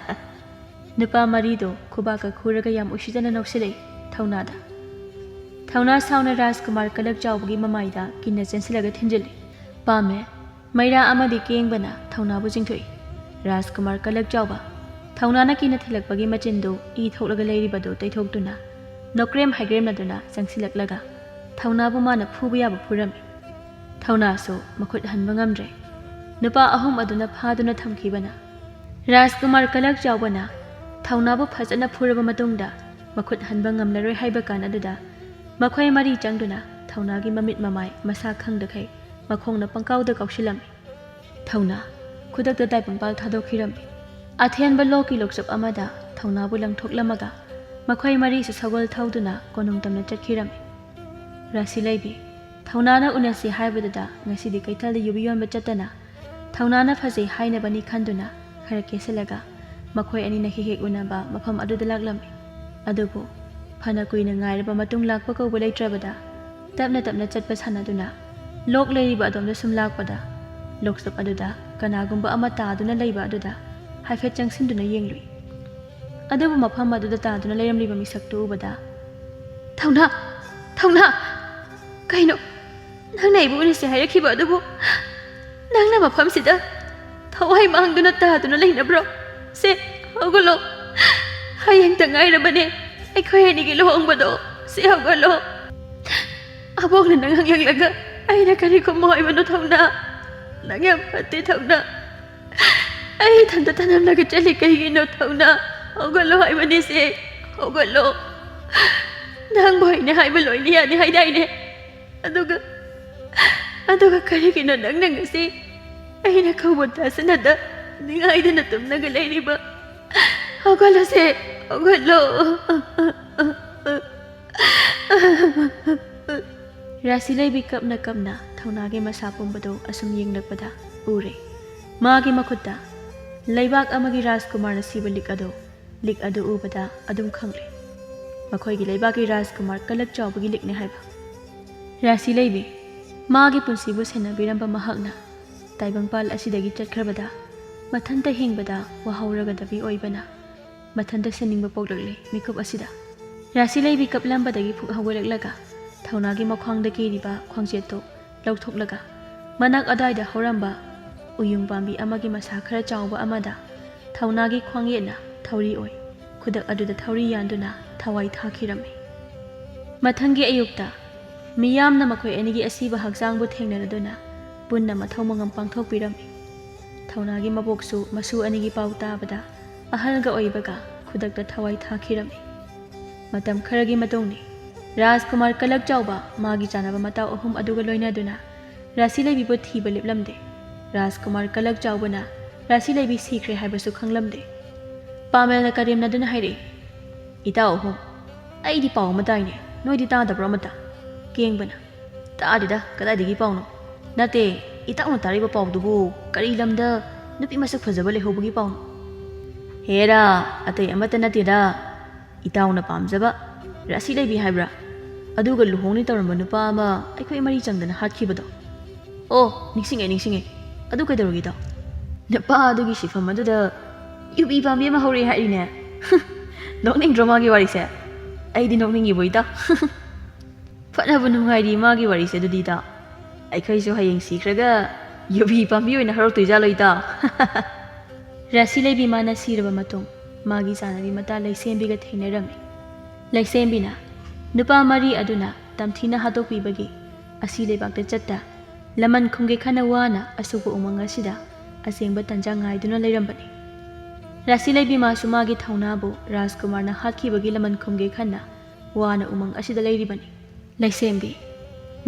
ꯅꯨꯄꯥ ꯃꯔꯤꯗꯣ ꯈꯨꯕꯥꯛꯀ ꯈꯨꯔꯒ ꯌꯥꯝ ꯎꯁꯤꯠꯇꯅ ꯅꯣꯛꯁꯤꯜꯂꯛꯏ ꯊꯧꯅꯥꯗ꯫ ꯊꯧꯅꯥ ꯁꯥꯎꯅ ꯔꯥꯖꯀꯨꯃꯥꯔ ꯀꯂꯛ ꯆꯥꯎꯕꯒꯤ ꯃꯃꯥꯏꯗ ꯀꯤꯟꯅ ꯆꯦꯟꯁꯤꯜꯂꯒ ꯊꯤꯟꯖꯤꯜꯂꯤ꯫ ꯄꯥꯝꯃꯦ꯫ ꯃꯩꯔꯥ ꯑꯃꯗꯤ ꯀꯦꯡꯕꯅ ꯊꯧꯅꯥꯕꯨ ꯆꯤꯡꯊꯣꯛꯏ꯫ ꯔꯥꯖꯀꯨꯃꯥꯔ ꯀꯂꯛ ꯆꯥꯎꯕ꯫ ꯊꯧꯅꯥꯅ ꯀꯤꯟꯅ ꯊꯤꯜꯂꯛꯄꯒꯤ ꯃꯆꯤꯟꯗꯨ ꯏ ꯊꯣꯛꯂꯒ ꯂꯩꯔꯤꯕꯗꯨ ꯇꯩꯊꯣꯛꯇꯨꯅ ꯅꯣꯀ꯭ꯔꯦꯝ ꯍꯥꯏꯒ꯭ꯔꯦꯝꯅꯗꯨꯅ ꯆꯪꯁꯤꯜꯂꯛꯂꯒ ꯊꯧꯅꯥꯕꯨ ꯃꯥꯅ ꯐꯨꯕ ꯌꯥꯕ ꯐꯨꯔꯝꯃꯤ꯫ ꯊꯧꯅꯥꯁꯨ ꯃꯈꯨꯠ ꯍꯟꯕ ꯉꯝꯗ꯭ꯔꯦ꯫ ꯅꯨꯄꯥ ꯑꯍꯨꯝ ꯑꯗꯨꯅ ꯐꯥꯗꯨꯅ ꯊꯝꯈꯤꯕꯅ꯫ ꯔꯥꯖꯀꯨꯃꯥꯔ ꯀꯂꯛ ꯆꯥꯎꯕꯅ ꯊꯧꯅꯥꯕꯨ ꯐꯖꯅ ꯐꯨꯔꯕ ꯃꯇꯨꯡꯗ ꯃꯈꯨꯠ ꯍꯟꯕ ꯉꯝꯂꯔꯣꯏ ꯍꯥꯏꯕ ꯀꯥꯟ ꯑꯗꯨꯗ ꯃꯈꯣꯏ ꯃꯔꯤ ꯆꯪꯗꯨꯅ ꯊꯧꯅꯥꯒꯤ ꯃꯃꯤꯠ ꯃꯃꯥꯏ ꯃꯁꯥ ꯈꯪꯗꯈꯩ ꯃꯈꯣꯡꯅ ꯄꯪꯀꯥꯎꯗ ꯀꯥꯎꯁꯤꯜꯂꯝꯃꯤ꯫ ꯊꯧꯅꯥ ꯈꯨꯗꯛꯇ ꯇꯥꯏꯕꯪꯄꯥꯜ ꯊꯥꯗꯣꯛꯈꯤꯔꯝꯃꯤ꯫ ꯑꯊꯦꯟꯕ ꯂꯣꯛꯀꯤ ꯂꯣꯛꯆꯨꯞ ꯑꯃꯗ ꯊꯧꯅꯥꯕꯨ ꯂꯪꯊꯣꯛꯂꯝꯃꯒ ꯃꯈꯣꯏ ꯃꯔꯤꯁꯨ ꯁꯒꯣꯜ ꯊꯧꯗꯨꯅ ꯀꯣꯅꯨꯡ ꯇꯝꯅ ꯆꯠꯈꯤꯔꯝꯃꯤ꯫ ꯔꯥꯁꯤ ꯂꯩꯕꯤ, ꯊꯧꯅꯥꯅ ꯎꯅꯁꯤ ꯍꯥꯏꯕꯗꯨꯗ ꯉꯁꯤꯗꯤ ꯀꯩꯊꯦꯜꯗ ꯌꯨꯕꯤ ꯌꯣꯟꯕ ꯆꯠꯇꯅ ꯊꯧꯅꯥꯅ ꯐꯖꯩ ꯍꯥꯏꯅꯕꯅꯤ ꯈꯟꯗꯨꯅ ꯈꯔ ꯀꯦꯁꯤꯜꯂꯒ ꯃꯈꯣꯏ ꯑꯅꯤꯅ ꯍꯦꯛ ꯍꯦꯛ ꯎꯅꯕ ꯃꯐꯝ ꯑꯗꯨꯗ ꯂꯥꯛꯂꯝꯃꯤ꯫ ꯑꯗꯨꯕꯨ ꯐꯅ ꯀꯨꯏꯅ ꯉꯥꯏꯔꯕ ꯃꯇꯨꯡ ꯂꯥꯛꯄ ꯀꯧꯕ ꯂꯩꯇ꯭ꯔꯕꯗ ꯇꯞꯅ ꯇꯞꯅ ꯆꯠꯄ ꯁꯥꯟꯅꯗꯨꯅ ꯂꯣꯛ ꯂꯩꯔꯤꯕ ꯑꯗꯣꯝꯗ ꯁꯨꯝ ꯂꯥꯛꯄꯗ ꯂꯣꯛꯆꯨꯞ ꯑꯗꯨꯗ ꯀꯅꯥꯒꯨꯝꯕ ꯑꯃ ꯇꯥꯗꯨꯅ ꯂꯩꯕ ꯑꯗꯨꯗ ꯍꯥꯏꯐꯦꯠ ꯆꯪꯁꯤꯟꯗꯨꯅ ꯌꯦꯡꯂꯨꯏ꯫ ꯑꯗꯨꯕꯨ ꯃꯐꯝ ꯑꯗꯨꯗ ꯇꯥꯗꯨꯅ ꯂꯩꯔꯝꯂꯤꯕ ꯃꯤꯁꯛꯇꯨ ꯎꯕꯗ, "ꯊꯧꯅꯥ! ꯊꯧꯅꯥ! ꯀꯩꯅꯣ? ꯅꯪꯅ ꯑꯩꯕꯨ ꯎꯅꯁꯦ ꯍꯥꯏꯔꯛꯈꯤꯕ ꯑꯗꯨꯕꯨ ꯅꯪꯅ ꯃꯐꯝꯁꯤꯗ ꯊꯋꯥꯏ ꯃꯥꯡꯗꯨꯅ ꯇꯥꯗꯨꯅ ꯂꯩꯅꯕ꯭ꯔꯣ? ꯁꯦ, ꯍꯧꯒꯠꯂꯣ꯫ ꯍꯌꯦꯡꯇ ꯉꯥꯏꯔꯕꯅꯦ ꯑꯩꯈꯣꯏ ꯑꯅꯤꯒꯤ ꯂꯨꯍꯣꯡꯕꯗꯣ꯫ ꯁꯦ, ꯍꯧꯒꯠꯂꯣ꯫ ꯑꯕꯣꯛꯅ ꯅꯪ ꯍꯪꯂꯛꯂꯒ ꯑꯩꯅ ꯀꯔꯤ ꯈꯨꯝꯃꯣ ꯍꯥꯏꯕꯅꯣ, ꯊꯧꯅꯥ? ꯅꯪ ꯌꯥꯝ ꯐꯠꯇꯦ, ꯊꯧꯅꯥ꯫ ꯑꯩ ꯏꯊꯟꯇ ꯊꯅꯝꯂꯒ ꯆꯠꯂꯤ ꯀꯩꯒꯤꯅꯣ, ꯊꯧꯅꯥ? ꯍꯧꯒꯠꯂꯣ ꯍꯥꯏꯕꯅꯦ ꯁꯦ, ꯍꯧꯒꯠꯂꯣ꯫ ꯅꯪꯕꯨ ꯑꯩꯅ ꯍꯥꯏꯕ ꯂꯣꯏꯅ ꯌꯥꯅꯤ ꯍꯥꯏꯗꯥꯏꯅꯦ? ꯑꯗꯨꯒ, ꯑꯗꯨꯒ ꯀꯔꯤꯒꯤꯅꯣ ꯅꯪꯅ ꯉꯁꯤ ꯑꯩꯅ ꯀꯧꯕ ꯇꯥꯁꯤꯟꯅꯗ ꯅꯤꯡꯉꯥꯏꯗꯅ ꯇꯨꯝꯂꯒ ꯂꯩꯔꯤꯕ? ꯍꯧꯒꯠꯂꯣꯁꯦ, ꯍꯧꯒꯠꯂꯣ꯫ ꯔꯥꯁꯤ ꯂꯩꯕꯤ ꯀꯞꯅ ꯀꯞꯅ ꯊꯧꯅꯥꯒꯤ ꯃꯁꯥ ꯄꯨꯝꯕꯗꯨ ꯑꯁꯨꯝ ꯌꯦꯡꯂꯛꯄꯗ ꯎꯔꯦ꯫ ꯃꯥꯒꯤ ꯃꯈꯨꯠꯇ ꯂꯩꯕꯥꯛ ꯑꯃꯒꯤ ꯔꯥꯖꯀꯨꯃꯥꯔꯅ ꯁꯤꯕ ꯂꯤꯛ ꯑꯗꯨ, ꯂꯤꯛ ꯑꯗꯨ ꯎꯕꯗ ꯑꯗꯨꯝ ꯈꯪꯂꯦ, ꯃꯈꯣꯏꯒꯤ ꯂꯩꯕꯥꯛꯀꯤ ꯔꯥꯖꯀꯨꯃꯥꯔ ꯀꯂꯛ ꯆꯥꯎꯕꯒꯤ ꯂꯤꯛꯅꯦ ꯍꯥꯏꯕ꯫ ꯔꯥꯁꯤ ꯂꯩꯕꯤ ꯃꯥꯒꯤ ꯄꯨꯟꯁꯤꯕꯨ ꯁꯦꯟꯅꯕꯤꯔꯝꯕ ꯃꯍꯥꯛꯅ ꯇꯥꯏꯕꯪꯄꯥꯜ ꯑꯁꯤꯗꯒꯤ ꯆꯠꯈ꯭ꯔꯕꯗ ꯃꯊꯟꯇ ꯍꯤꯡꯕꯗ ꯋꯥꯍꯧꯔꯒꯗꯕꯤ ꯑꯣꯏꯕꯅ ꯃꯊꯟꯇ ꯁꯦꯟꯅꯤꯡꯕ ꯄꯣꯛꯂꯛꯂꯤ ꯃꯤꯀꯨꯞ ꯑꯁꯤꯗ꯫ ꯔꯥꯁꯤ ꯂꯩꯕꯤ ꯀꯞꯂꯝꯕꯗꯒꯤ ꯐꯨꯛ ꯍꯧꯒꯠꯂꯛꯂꯒ ꯊꯧꯅꯥꯒꯤ ꯃꯈ꯭ꯋꯥꯡꯗ ꯀꯤꯔꯤꯕ ꯈ꯭ꯋꯥꯡꯆꯦꯠꯇꯨ ꯂꯧꯊꯣꯛꯂꯒ ꯃꯅꯥꯛ ꯑꯗꯥꯏꯗ ꯍꯧꯔꯝꯕ ꯎꯌꯨꯡ ꯄꯥꯝꯕꯤ ꯑꯃꯒꯤ ꯃꯁꯥ ꯈꯔ ꯆꯥꯎꯕ ꯑꯃꯗ ꯊꯧꯅꯥꯒꯤ ꯈ꯭ꯋꯥꯡꯌꯦꯠꯅ ꯊꯧꯔꯤ ꯑꯣꯏ ꯈꯨꯗꯛ ꯑꯗꯨꯗ ꯊꯧꯔꯤ ꯌꯥꯟꯗꯨꯅ ꯊꯋꯥꯏ ꯊꯥꯈꯤꯔꯝꯃꯤ꯫ ꯃꯊꯪꯒꯤ ꯑꯌꯨꯛꯇ ꯃꯤꯌꯥꯝꯅ ꯃꯈꯣꯏ ꯑꯅꯤꯒꯤ ꯑꯁꯤꯕ ꯍꯛꯆꯥꯡꯕꯨ ꯊꯦꯡꯅꯔꯗꯨꯅ ꯄꯨꯟꯅ ꯃꯊꯧ ꯃꯉꯝ ꯄꯥꯡꯊꯣꯛꯄꯤꯔꯝꯃꯤ꯫ ꯊꯧꯅꯥꯒꯤ ꯃꯕꯣꯛꯁꯨ ꯃꯁꯨ ꯑꯅꯤꯒꯤ ꯄꯥꯎ ꯇꯥꯕꯗ ꯑꯍꯜꯒ ꯑꯣꯏꯕꯒ ꯈꯨꯗꯛꯇ ꯊꯋꯥꯏ ꯊꯥꯈꯤꯔꯝꯃꯤ꯫ ꯃꯇꯝ ꯈꯔꯒꯤ ꯃꯇꯨꯡꯅꯤ꯫ ꯔꯥꯖꯀꯨꯃꯥꯔ ꯀꯂꯛ ꯆꯥꯎꯕ ꯃꯥꯒꯤ ꯆꯥꯅꯕ ꯃꯇꯥꯎ ꯑꯍꯨꯝ ꯑꯗꯨꯒ ꯂꯣꯏꯅꯗꯨꯅ ꯔꯥꯁꯤ ꯂꯩꯕꯤꯕꯨ ꯊꯤꯕ ꯂꯦꯞꯂꯝꯗꯦ꯫ ꯔꯥꯖꯀꯨꯃꯥꯔ ꯀꯂꯛ ꯆꯥꯎꯕꯅ ꯔꯥꯁꯤ ꯂꯩꯕꯤ ꯁꯤꯈ꯭ꯔꯦ ꯍꯥꯏꯕꯁꯨ ꯈꯪꯂꯝꯗꯦ꯫ ꯄꯥꯃꯦꯜꯅ ꯀꯔꯦꯝꯅꯗꯨꯅ ꯍꯥꯏꯔꯛꯏ, "ꯏꯇꯥꯎ ꯑꯍꯨꯝ, ꯑꯩꯗꯤ ꯄꯥꯎ ꯑꯃ ꯇꯥꯏꯅꯦ, ꯅꯣꯏꯗꯤ ꯇꯥꯗꯕ꯭ꯔꯣ ꯑꯃꯇ?" ꯀꯦꯡꯕꯅ, "ꯇꯥꯗꯦꯗ, ꯀꯗꯥꯏꯗꯒꯤ ꯄꯥꯎꯅꯣ?" "ꯅꯠꯇꯦ, ꯏꯇꯥꯎꯅ ꯇꯥꯔꯤꯕ ꯄꯥꯎꯗꯨꯕꯨ ꯀꯔꯤ ꯂꯝꯗ ꯅꯨꯄꯤ ꯃꯁꯛ ꯐꯖꯕ ꯂꯩꯍꯧꯕꯒꯤ ꯄꯥꯎꯅꯣ?" "ꯍꯦꯔꯥ, ꯑꯇꯩ ꯑꯃꯠꯇ ꯅꯠꯇꯦꯗ, ꯏꯇꯥꯎꯅ ꯄꯥꯝꯖꯕ ꯔꯥꯁꯤ ꯂꯩꯕꯤ ꯍꯥꯏꯕ꯭ꯔꯥ? ꯑꯗꯨꯒ ꯂꯨꯍꯣꯡꯅꯤ ꯇꯧꯔꯝꯕ ꯅꯨꯄꯥ ꯑꯃ ꯑꯩꯈꯣꯏ ꯃꯔꯤ ꯆꯪꯗꯅ ꯍꯥꯠꯈꯤꯕꯗꯣ꯫ ꯑꯣ, ꯅꯤꯡꯁꯤꯡꯉꯦ, ꯅꯤꯡꯁꯤꯡꯉꯦ꯫ ꯑꯗꯨ ꯀꯩꯗꯧꯔꯒꯦ ꯏꯇꯥꯎ?" "ꯅꯨꯄꯥ ꯑꯗꯨꯒꯤ ꯁꯤꯐꯝ ꯑꯗꯨꯗ ꯌꯨꯕꯤ ꯄꯥꯝꯕꯤ ꯑꯃ ꯍꯧꯔꯛꯑꯦ ꯍꯥꯏꯔꯤꯅꯦ꯫ ꯅꯣꯛꯅꯤꯡꯗ꯭ꯔꯣ ꯃꯥꯒꯤ ꯋꯥꯔꯤꯁꯦ? ꯑꯩꯗꯤ ꯅꯣꯛꯅꯤꯡꯉꯤꯕꯣ ꯏꯇꯥꯎ꯫ ꯐꯅꯕꯨ ꯅꯨꯡꯉꯥꯏꯔꯤ ꯃꯥꯒꯤ ꯋꯥꯔꯤꯁꯦ ꯑꯗꯨꯗꯤ ꯏꯇꯥꯎ꯫ ꯑꯩꯈꯣꯏꯁꯨ ꯍꯌꯦꯡ ꯁꯤꯈ꯭ꯔꯒ ꯌꯨꯕꯤ ꯄꯥꯝꯕꯤ ꯑꯣꯏꯅ ꯍꯧꯔꯛꯇꯣꯏꯖꯥꯠꯂꯣ ꯏꯇꯥꯎ?" ꯔꯥꯁꯤ ꯂꯩꯕꯤ ꯃꯥꯅ ꯁꯤꯔꯕ ꯃꯇꯨꯡ ꯃꯥꯒꯤ ꯆꯥꯅꯕꯤ ꯃꯇꯥ ꯂꯩꯁꯦꯝꯕꯤꯒ ꯊꯦꯡꯅꯔꯝꯃꯤ꯫ ꯂꯩꯁꯦꯝꯕꯤꯅ ꯅꯨꯄꯥ ꯃꯔꯤ ꯑꯗꯨꯅ ꯇꯝꯊꯤꯅ ꯍꯥꯠꯇꯣꯛꯄꯤꯕꯒꯤ ꯑꯁꯤ ꯂꯩꯕꯥꯛꯇ ꯆꯠꯇ ꯂꯃꯟ ꯈꯨꯝꯒꯦ ꯈꯟꯅ ꯋꯥꯅ ꯑꯁꯨꯛꯄ ꯎꯃꯪ ꯑꯁꯤꯗ ꯑꯁꯦꯡꯕ ꯇꯟꯖꯥ ꯉꯥꯏꯗꯨꯅ ꯂꯩꯔꯝꯕꯅꯤ꯫ ꯔꯥꯁꯤ ꯂꯩꯕꯤ ꯃꯥꯁꯨ ꯃꯥꯒꯤ ꯊꯧꯅꯥꯕꯨ ꯔꯥꯖꯀꯨꯃꯥꯔꯅ ꯍꯥꯠꯈꯤꯕꯒꯤ ꯂꯃꯟ ꯈꯨꯝꯒꯦ ꯈꯟꯅ ꯋꯥꯅ ꯎꯃꯪ ꯑꯁꯤꯗ ꯂꯩꯔꯤꯕꯅꯤ꯫ ꯂꯩꯁꯦꯝꯕꯤ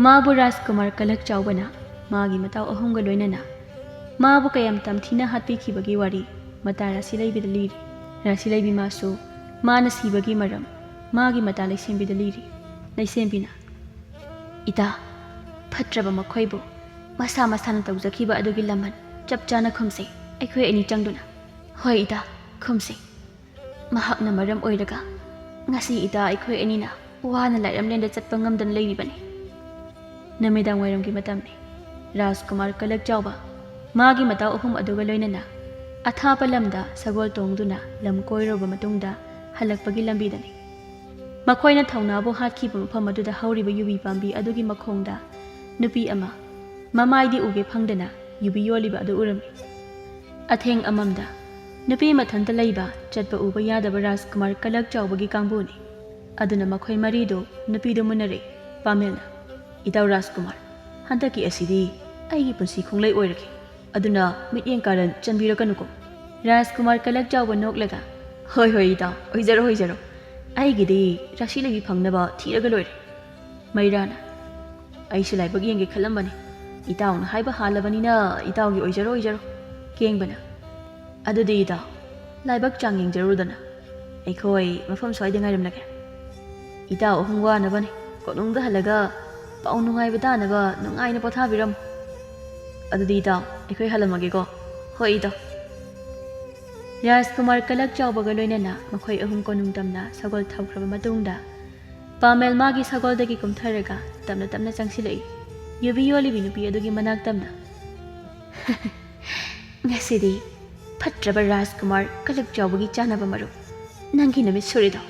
ꯃꯥꯕꯨ ꯔꯥꯖꯀꯨꯃꯥꯔ ꯀꯂꯛ ꯆꯥꯎꯕꯅ ꯃꯥꯒꯤ ꯃꯇꯥꯎ ꯑꯍꯨꯝꯒ ꯂꯣꯏꯅꯅ ꯃꯥꯕꯨ ꯀꯌꯥꯝ ꯇꯝꯊꯤꯅ ꯍꯥꯠꯄꯤꯈꯤꯕꯒꯤ ꯋꯥꯔꯤ ꯃꯇꯥ ꯔꯥꯁꯤ ꯂꯩꯕꯤꯗ ꯂꯤꯔꯤ꯫ ꯔꯥꯁꯤ ꯂꯩꯕꯤ ꯃꯥꯁꯨ ꯃꯥꯅ ꯁꯤꯕꯒꯤ ꯃꯔꯝ ꯃꯥꯒꯤ ꯃꯇꯥ ꯂꯩꯁꯦꯝꯕꯤꯗ ꯂꯤꯔꯤ꯫ ꯂꯩꯁꯦꯝꯕꯤꯅ, "ꯏꯇꯥ, ꯐꯠꯇ꯭ꯔꯕ ꯃꯈꯣꯏꯕꯨ ꯃꯁꯥ ꯃꯁꯥꯅ ꯇꯧꯖꯈꯤꯕ ꯑꯗꯨꯒꯤ ꯂꯃꯟ ꯆꯞ ꯆꯥꯅ ꯈꯨꯝꯁꯤ ꯑꯩꯈꯣꯏ ꯑꯅꯤ ꯆꯪꯗꯨꯅ꯫ ꯍꯣꯏ ꯏꯇꯥ, ꯈꯨꯝꯁꯤ꯫ ꯃꯍꯥꯛꯅ ꯃꯔꯝ ꯑꯣꯏꯔꯒ ꯉꯁꯤ ꯏꯇꯥ ꯑꯩꯈꯣꯏ ꯑꯅꯤꯅ ꯋꯥꯅ ꯂꯥꯏꯔꯝꯂꯦꯟꯗ ꯆꯠꯄ ꯉꯝꯗꯅ ꯂꯩꯔꯤꯕꯅꯤ꯫ ꯅꯨꯃꯤꯗꯥꯡ ꯋꯥꯏꯔꯝꯒꯤ ꯃꯇꯝꯅꯤ꯫ ꯔꯥꯖꯀꯨꯃꯥꯔ ꯀꯂꯛ ꯆꯥꯎꯕ ꯃꯥꯒꯤ ꯃꯇꯥꯎ ꯑꯍꯨꯝ ꯑꯗꯨꯒ ꯂꯣꯏꯅꯅ ꯑꯊꯥꯞꯄ ꯂꯝꯗ ꯁꯒꯣꯜ ꯇꯣꯡꯗꯨꯅ ꯂꯝ ꯀꯣꯏꯔꯨꯕ ꯃꯇꯨꯡꯗ ꯍꯜꯂꯛꯄꯒꯤ ꯂꯝꯕꯤꯗꯅꯤ꯫ ꯃꯈꯣꯏꯅ ꯊꯧꯅꯥꯕꯨ ꯍꯥꯠꯈꯤꯕ ꯃꯐꯝ ꯑꯗꯨꯗ ꯍꯧꯔꯤꯕ ꯌꯨꯕꯤ ꯄꯥꯝꯕꯤ ꯑꯗꯨꯒꯤ ꯃꯈꯣꯡꯗ ꯅꯨꯄꯤ ꯑꯃ ꯃꯃꯥꯏꯗꯤ ꯎꯒꯦ ꯐꯪꯗꯅ ꯌꯨꯕꯤ ꯌꯣꯜꯂꯤꯕ ꯑꯗꯨ ꯎꯔꯝꯃꯤ꯫ ꯑꯊꯦꯡ ꯑꯃꯝꯗ ꯅꯨꯄꯤ ꯃꯊꯟꯇ ꯂꯩꯕ, ꯆꯠꯄ ꯎꯕ ꯌꯥꯗꯕ ꯔꯥꯖꯀꯨꯃꯥꯔ ꯀꯂꯛ ꯆꯥꯎꯕꯒꯤ ꯀꯥꯡꯕꯨꯅꯤ꯫ ꯑꯗꯨꯅ ꯃꯈꯣꯏ ꯃꯔꯤꯗꯨ ꯅꯨꯄꯤꯗꯨ ꯃꯨꯟꯅꯔꯦ꯫ ꯄꯥꯃꯦꯜꯅ, "ꯏꯇꯥꯎ ꯔꯥꯖꯀꯨꯃꯥꯔ, ꯍꯟꯗꯛꯀꯤ ꯑꯁꯤꯗꯤ ꯑꯩꯒꯤ ꯄꯨꯟꯁꯤ ꯈꯣꯡꯂꯩ ꯑꯣꯏꯔꯒꯦ꯫ ꯑꯗꯨꯅ ꯃꯤꯠꯌꯦꯡ ꯀꯥꯔꯟ ꯆꯟꯕꯤꯔꯛꯀꯅꯨꯀꯣ꯫" ꯔꯥꯖꯀꯨꯃꯥꯔ ꯀꯂꯛ ꯆꯥꯎꯕ ꯅꯣꯛꯂꯒ, "ꯍꯣꯏ ꯍꯣꯏ ꯏꯇꯥꯎ, ꯑꯣꯏꯖꯔꯣ ꯑꯣꯏꯖꯔꯣ꯫ ꯑꯩꯒꯤꯗꯤ ꯔꯥꯁꯤ ꯂꯩꯕꯤ ꯐꯪꯅꯕ ꯊꯤꯔꯒ ꯂꯣꯏꯔꯦ꯫" ꯃꯩꯔꯥꯅ, "ꯑꯩꯁꯨ ꯂꯥꯏꯕꯛ ꯌꯦꯡꯒꯦ ꯈꯜꯂꯝꯕꯅꯤ꯫ ꯏꯇꯥꯎꯅ ꯍꯥꯏꯕ ꯍꯥꯜꯂꯕꯅꯤꯅ ꯏꯇꯥꯎꯒꯤ ꯑꯣꯏꯖꯔꯣ ꯑꯣꯏꯖꯔꯣ꯫" ꯀꯦꯡꯕꯅ, "ꯑꯗꯨꯗꯤ ꯏꯇꯥꯎ, ꯂꯥꯏꯕꯛ ꯆꯥꯡ ꯌꯦꯡꯖꯔꯨꯗꯅ꯫ ꯑꯩꯈꯣꯏ ꯃꯐꯝ ꯁ꯭ꯋꯥꯏꯗ ꯉꯥꯏꯔꯝꯂꯒꯦ꯫ ꯏꯇꯥꯎ ꯑꯍꯨꯝ ꯋꯥꯅꯕꯅꯤ꯫ ꯀꯣꯅꯨꯡꯗ ꯍꯜꯂꯒ ꯄꯥꯎ ꯅꯨꯡꯉꯥꯏꯕ ꯇꯥꯅꯕ ꯅꯨꯡꯉꯥꯏꯅ ꯄꯣꯊꯥꯕꯤꯔꯝꯃꯨ꯫ ꯑꯗꯨꯗꯤ ꯏꯇꯥꯎ, ꯑꯩꯈꯣꯏ ꯍꯜꯂꯝꯃꯒꯦꯀꯣ꯫" "ꯍꯣꯏ ꯏꯇꯥꯎ꯫" ꯔꯥꯖꯀꯨꯃꯥꯔ ꯀꯂꯛ ꯆꯥꯎꯕꯒ ꯂꯣꯏꯅꯅ ꯃꯈꯣꯏ ꯑꯍꯨꯝ ꯀꯣꯅꯨꯡ ꯇꯝꯅ ꯁꯒꯣꯜ ꯊꯧꯈ꯭ꯔꯕ ꯃꯇꯨꯡꯗ, ꯄꯥꯃꯦꯜ ꯃꯥꯒꯤ ꯁꯒꯣꯜꯗꯒꯤ ꯀꯨꯝꯊꯔꯒ ꯇꯞꯅ ꯇꯞꯅ ꯆꯪꯁꯤꯜꯂꯛꯏ꯫ ꯌꯨꯕꯤ ꯌꯣꯜꯂꯤꯕꯤ ꯅꯨꯄꯤ ꯑꯗꯨꯒꯤ ꯃꯅꯥꯛ ꯇꯝꯅ, "ꯉꯁꯤꯗꯤ ꯐꯠꯇ꯭ꯔꯕ ꯔꯥꯖꯀꯨꯃꯥꯔ ꯀꯂꯛ ꯆꯥꯎꯕꯒꯤ ꯆꯥꯅꯕ ꯃꯔꯨꯞ, ꯅꯪꯒꯤ ꯅꯨꯃꯤꯠ ꯁꯨꯔꯤꯗꯣ꯫"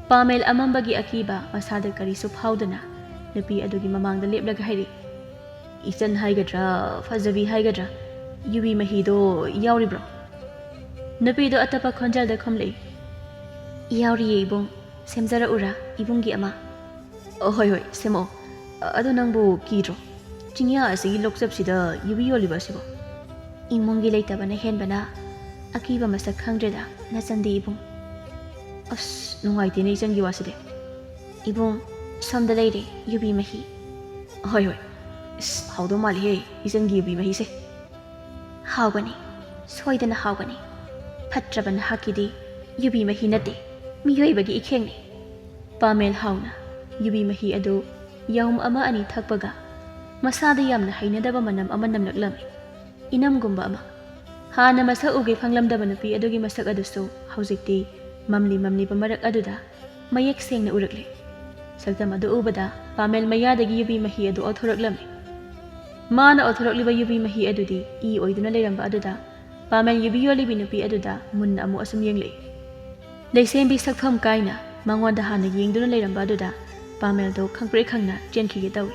ꯄꯥꯃꯦꯜ ꯑꯃꯝꯕꯒꯤ ꯑꯀꯤꯕ ꯃꯁꯥꯗ ꯀꯔꯤꯁꯨ ꯐꯥꯎꯗꯅ ꯅꯨꯄꯤ ꯑꯗꯨꯒꯤ ꯃꯃꯥꯡꯗ ꯂꯦꯞꯂꯒ ꯍꯥꯏꯔꯤ, "ꯏꯆꯟ ꯍꯥꯏꯒꯗ꯭ꯔꯥ, ꯐꯖꯕꯤ ꯍꯥꯏꯒꯗ꯭ꯔꯥ, ꯌꯨꯕꯤ ꯃꯍꯤꯗꯣ ꯌꯥꯎꯔꯤꯕ꯭ꯔꯣ?" ꯅꯨꯄꯤꯗꯣ ꯑꯇꯞꯄ ꯈꯣꯟꯖꯦꯜꯗ ꯈꯨꯝꯂꯛꯏ, "ꯌꯥꯎꯔꯤꯌꯦ ꯏꯕꯨꯡ, ꯁꯦꯝꯖꯔꯛꯎꯔꯥ ꯏꯕꯨꯡꯒꯤ ꯑꯃ?" "ꯑ, ꯍꯣꯏ ꯍꯣꯏ, ꯁꯦꯝꯃꯛꯑꯣ꯫ ꯑ, ꯑꯗꯣ ꯅꯪꯕꯨ ꯀꯤꯗ꯭ꯔꯣ? ꯆꯤꯡꯌꯥ ꯑꯁꯤꯒꯤ ꯂꯣꯛꯆꯞꯁꯤꯗ ꯌꯨꯕꯤ ꯌꯣꯜꯂꯤꯕ ꯑꯁꯤꯕꯣ?" "ꯏꯃꯨꯡꯒꯤ ꯂꯩꯇꯕꯅ ꯍꯦꯟꯕꯅ ꯑꯀꯤꯕ ꯃꯁꯛ ꯈꯪꯗ꯭ꯔꯦꯗ ꯅꯆꯟꯗꯤ ꯏꯕꯨꯡ꯫" "ꯑꯁ, ꯅꯨꯡꯉꯥꯏꯇꯦꯅꯦ ꯏꯆꯟꯒꯤ ꯋꯥꯁꯤꯗꯤ꯫" "ꯏꯕꯨꯡ, ꯁꯣꯝꯗ ꯂꯩꯔꯦ ꯌꯨꯕꯤ ꯃꯍꯤ꯫" "ꯍꯣꯏ ꯍꯣꯏ꯫ ꯑꯁ, ꯍꯥꯎꯗꯧ ꯃꯥꯜꯂꯤꯍꯦ ꯏꯆꯟꯒꯤ ꯌꯨꯕꯤ ꯃꯍꯤꯁꯦ꯫" "ꯍꯥꯎꯒꯅꯤ, ꯁꯣꯏꯗꯅ ꯍꯥꯎꯒꯅꯤ꯫ ꯐꯠꯇ꯭ꯔꯕ ꯅꯍꯥꯛꯀꯤꯗꯤ ꯌꯨꯕꯤ ꯃꯍꯤ ꯅꯠꯇꯦ, ꯃꯤꯑꯣꯏꯕꯒꯤ ꯏꯈꯦꯡꯅꯤ꯫" ꯄꯥꯃꯦꯜ ꯍꯥꯎꯅ ꯌꯨꯕꯤ ꯃꯍꯤ ꯑꯗꯨ ꯌꯥꯍꯨꯝ ꯑꯃ ꯑꯅꯤ ꯊꯛꯄꯒ ꯃꯁꯥꯗ ꯌꯥꯝꯅ ꯍꯩꯅꯗꯕ ꯃꯅꯝ ꯑꯃ ꯅꯝꯂꯛꯂꯝꯃꯤ꯫ ꯏꯅꯝꯒꯨꯝꯕ ꯑꯃ꯫ ꯍꯥꯟꯅ ꯃꯁꯛ ꯎꯒꯦ ꯈꯪꯂꯝꯗꯕ ꯅꯨꯄꯤ ꯑꯗꯨꯒꯤ ꯃꯁꯛ ꯑꯗꯨꯁꯨ ꯍꯧꯖꯤꯛꯇꯤ ꯃꯝꯂꯤ ꯃꯝꯂꯤꯕ ꯃꯔꯛ ꯑꯗꯨꯗ ꯃꯌꯦꯛ ꯁꯦꯡꯅ ꯎꯔꯛꯂꯦ꯫ ꯁꯛꯇꯝ ꯑꯗꯨ ꯎꯕꯗ ꯄꯥꯃꯦꯜ ꯃꯌꯥꯗꯒꯤ ꯌꯨꯕꯤ ꯃꯍꯤ ꯑꯗꯨ ꯑꯣꯊꯣꯔꯛꯂꯝꯃꯤ꯫ ꯃꯥꯅ ꯑꯣꯊꯣꯔꯛꯂꯤꯕ ꯌꯨꯕꯤ ꯃꯍꯤ ꯑꯗꯨꯗꯤ ꯏ ꯑꯣꯏꯗꯨꯅ ꯂꯩꯔꯝꯕ ꯑꯗꯨꯗ ꯄꯥꯃꯦꯜ ꯌꯨꯕꯤ ꯌꯣꯜꯂꯤꯕꯤ ꯅꯨꯄꯤ ꯑꯗꯨꯗ ꯃꯨꯟꯅ ꯑꯃꯨꯛ ꯑꯁꯨꯝ ꯌꯦꯡꯂꯛꯏ꯫ ꯂꯩꯁꯦꯝꯕꯤ ꯁꯛꯐꯝ ꯀꯥꯏꯅ ꯃꯉꯣꯟꯗ ꯍꯥꯟꯅ ꯌꯦꯡꯗꯨꯅ ꯂꯩꯔꯝꯕ ꯑꯗꯨꯗ ꯄꯥꯃꯦꯜꯗꯣ ꯈꯪꯄ꯭ꯔꯦꯛ ꯈꯪꯅ ꯆꯦꯟꯈꯤꯒꯦ ꯇꯧꯏ꯫